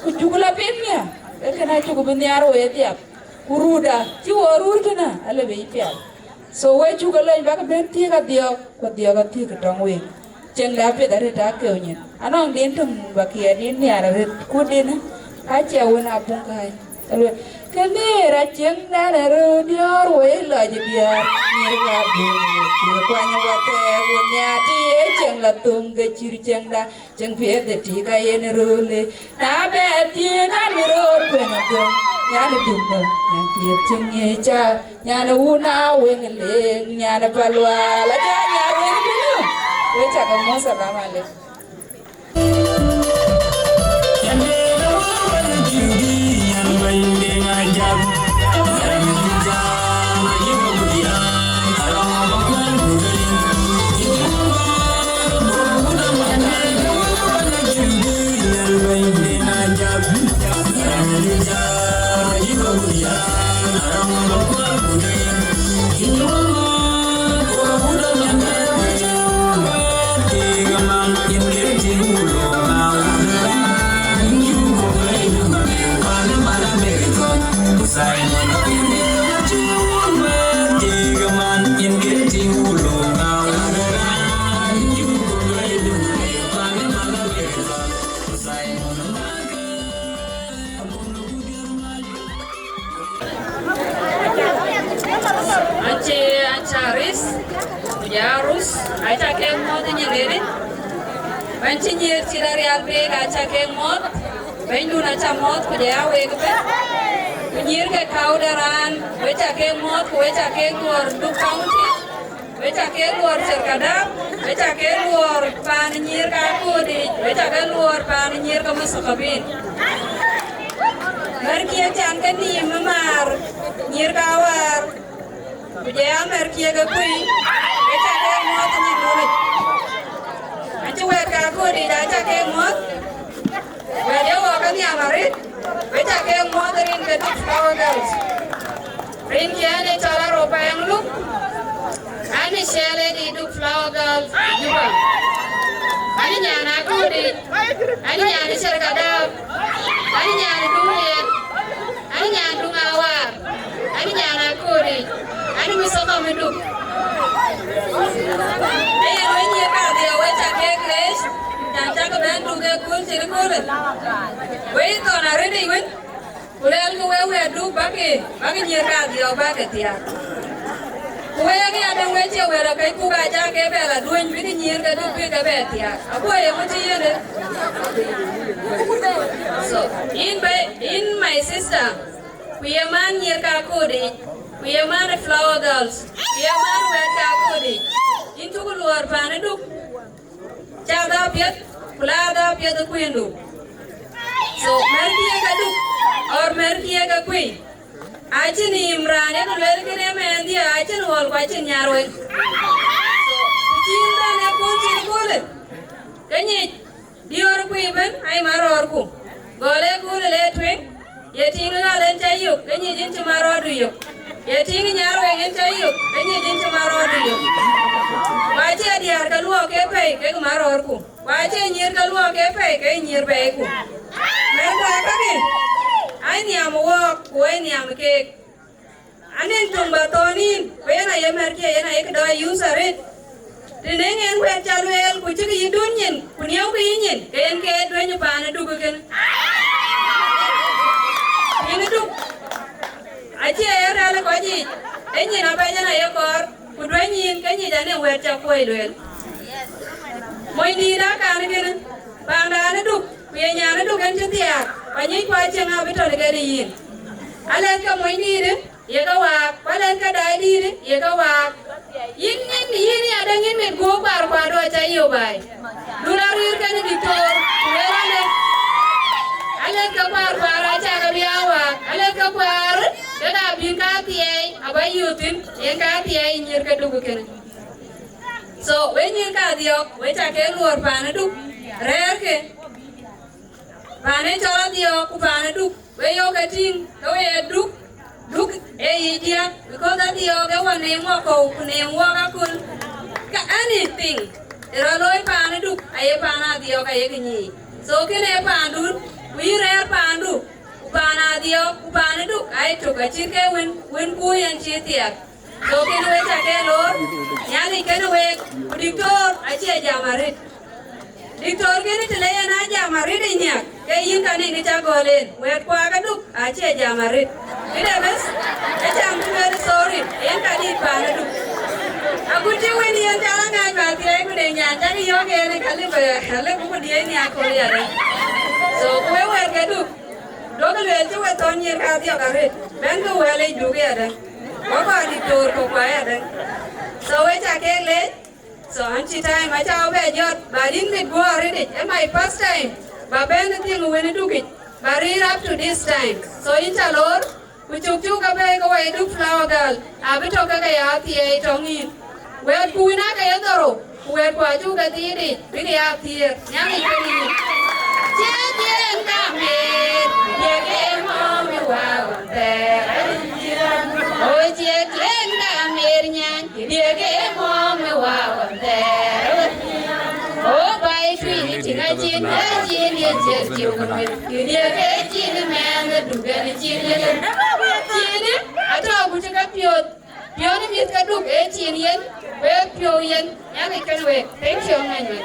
ku cuk la piŋ nhial, ke kënë acuk bï nhiaar we ye dhiap. Ku ruurda cï wo ruur kënë, ale bï pial. So we cuk lony bäk bɛ̈n thiëëk adhiɔ̈k, ku adhiɔ̈k athiëëk tɔŋ week. Cieŋda apiɛth arëët aa keu nyin. Anɔŋ din töŋ ba kiɛɛt din nhiaar arëët, ku din acie wën apuŋ kääc. Aluel, ke nhiëër acieŋdan ë röt diäär wei lɔc diäär. Kuany wathɛɛr wo nhiaar të ye cieŋ la thöŋ ke cïr cieŋda, cieŋ piɛth de tik ayen rööle. Na bɛ thiëëk an, bï röör kueŋ athöŋ, nyan ë dum nɔm, nyan piɛth cieŋ ŋiëc ca, nyan ë wun aa weŋ leŋ, nyan ë palual, ajɔ nyan weŋ bï nɔm. Wek cak ë mɔ̈th, salam aleikum. Acie acaris, ku jɔ arus, aca ke mɔ̈th nyin rëëri. Bɛ̈ny cï nyïïr cït Arial Beek aca ke mɔ̈th, bɛ̈nydun aca mɔ̈th, ku jɔ ya wek ëbɛ̈n. Ku nyïïr ke Kaudë raan, we ca ke mɔ̈th, ku we ca ke luɔɔr Duk County. We ca ke luɔɔr Cerkadap, we ca ke luɔɔr paan nyïïr ka Kodic, we ca ke luɔɔr paan nyïïr ka Musukabin. Mɛ̈r kiëk can ke nïïm ë maar nyïïr ka Waar, ku jɔ ya mɛ̈r kiëk ë Kuëi, we ca ke mɔ̈th nyin rölic. Acï wɛ̈ɛ̈t ka Kodic aca ke mɔ̈th. Wɛ̈t ye wɔ ke nhiam arëët, we ca ke mɔ̈th rin ke Duk Flower Girls. Rin kiɛ̈n ë cɔl Aropa Yaŋ Luk, an ë chairlady Duk Flower Girls ë Juba. An ë nyan Akodic, an ë nyan ë Cerkadap, an ë nyan ë Duŋ Liɛɛr, an ë nyan Duŋ Awaar, an ë nyan Akodic, an ë Musukabin Duk. Ee yen we nyïïr kadhiɔ̈k we ca ke leec, can cak bɛ̈n Duk ë kööl cït ëköölë. Wek thɔn arëët yic wën, ku luɛlkï wek wɛ̈ɛ̈t Duk bäkï, bäkï nyïïr kadhiɔ̈k bäkï thiaak. Ku wek ya däŋ we cie wɛ̈ɛ̈t akëc, ku ka ca ke bɛ la duöny bïkï nyïïr ke Duk bï ke bɛ thiaak. Aguɔ ye ŋö cï yiëndë? So, yïn bɛ̈, yïn my sister, ku ye man nyïïr ka Kodic, ku ye man Flower Girls, ku ye man wɛ̈ɛ̈t ka Kodic, yïn cuk luɔɔr paan ë Duk. Ca dhä piɛth, ku la dhä piɛth ë kuëndu. So, mɛ̈r kiëk ë Duk, or mɛ̈r kiëk ë Kuëi. Acïn yïm raan ye ku luel kënë mɛnhdiɛ̈, acïn ɣɔl ku acïn nyarweŋ. So, të cïn bɛ̈n ë kööl cït ëköölë, ke nyic diöör Kuëi ëbɛ̈n, aye man rɔɔrku. Gɔl ë kööl le tueŋ, ye tïŋ ɣäl en ca yök, ke nyic yïn cï man rɔɔrdu yök. Ye tïŋ nyarweŋ en ca yök, ke nyic yïn cï man rɔɔrdu yök. Ku acie diäär ke luɔk ke pɛ̈i kek man rɔɔrku. Ku acie nyïïr ke luɔk ke pɛ̈i kek nyïïr bɛ̈ɛ̈iku. Mɛ̈r ku aa kakë, ai nhiam ë wɔɔk, ku ai nhiam ë keek. Anɛn töŋ bä thɔ̈n yïn, ku yen aye mɛ̈r kiɛ̈, yen aye këdɔɔc yuth arëët. Të nɛ̈ŋ en wɛ̈t ca lueel, ku cïkï yï dun nyin, ku niɛ̈ukï yï nyin, ke yen ke duëny paan ë Duk kënë. Yïn ë Duk, acie ye rɛ̈l ë kɔc yiic, ë nyin abɛ̈c en aye kɔɔr, ku duëny yïn ke nyic anɛn wɛ̈t ca kuɔi lueel. Monydït akan kënë, paandan ë Duk, ku ye nyan ë Duk en cï thiaak, ku anyic ku acieŋ abï tɔ̈ në kɛn ë yïn. Alɛ̈th ke monydït, ye ke waak, ku alɛ̈th ke daidït, ye ke waak. Yïn, yïn, yïn ya däŋ yïn mit guöp kuar kuar do aca yök baai. Dun arïïr kenë diktor, ku lueel alɛ̈th. Alɛ̈th ke kuar kuar aca ke bï aa waak. Alɛ̈th ke kuar, ke ka bï ka thiɛɛi, aba yök thïn, yen ka thiɛɛi nyïïr ke Duk kënë. So, we nyïïr kadhiɔ̈k, we ca ke luɔɔr paan ë Duk, rɛ̈ɛ̈rkë. Paan ë cɔl Adhiɔ̈ɔ̈k ku paan ë Duk, we yök ke tïŋ, ke we ye Duk, Duk ë yic diäk, because Adhiɔ̈ɔ̈k ë wɔ neem wɔ kɔ̈u, ku neem wɔk aköl. Ka anything ë rɔt looi paan ë Duk, aye paan Adhiɔ̈ɔ̈k aye kë nyiic. So, kënë ë paandun, ku yïn rɛ̈ɛ̈r paandu, ku paan Adhiɔ̈ɔ̈k, ku paan ë Duk, aye tök, acït ke wën, wën ku yen cï thiaak. So, kënë we ca ke loor, Nhialic kënë week, ku diktor acie jam arëët. Diktor kënë të le yen aa jam arëët ë nhiäk, ke yïn ka nïn kë ca gɔl en, wɛ̈ɛ̈t kuak ë Duk acie jam arëët. Këde bes, ë cam bï lueel sorry, yen ka dït paan ë Duk. Ku cï wën yen ca la ŋaany ba thiëëi ku de nyan cak yɔ̈ɔ̈k en ë ka lëu bë, ka lëu bë ku diëëc nhial kööl yadë. So ku we wɛ̈ɛ̈t ke Duk, duɔ̈kï lueel cï we thɔ̈n nyïïr kadhiɔ̈k arëët, bɛ̈n ke wɛ̈l yic Duk yadë. Wä kɔc diktor ku kua yadë. So we ca keek leec. So an cï time aca bɛ jɔt, ba rin mit guɔ arëëtic, ë my first time ba bɛ̈n ë thiëŋ wën ë Dukic, ba rir up to this time. So yïn ca lor, ku cuk cuk abɛ̈ɛ̈i ke wai Duk Flower Girl, abï tɔ̈ ke ke ya thiëëi tɔŋ yïn. Wɛ̈ɛ̈tku wën aake ye dhorou, ku wɛ̈ɛ̈tku acuk ke dhiëëtic, bïk ya thiëër, Nhialic kën yïn. Cie dhiën kamer, ye ke mɔ̈u mi wa ɣɔn thɛɛr. O cie dhiën kamer nyan, ye ke mɔ̈u mi wa ɣɔn thɛɛr. O bai tuiŋ cïn acïn, acïn ye ciɛth cï wun wën. Ye ke cïn mɛnh Duk en cïn ye. Cïn atɔ̈ ku cï ke piɔ̈ɔ̈th. Piɔ̈n ë mïth ke Duk ee cin yen, ku ee piɔ̈u yen, yak ë kën wek. Thank you, ŋany wek.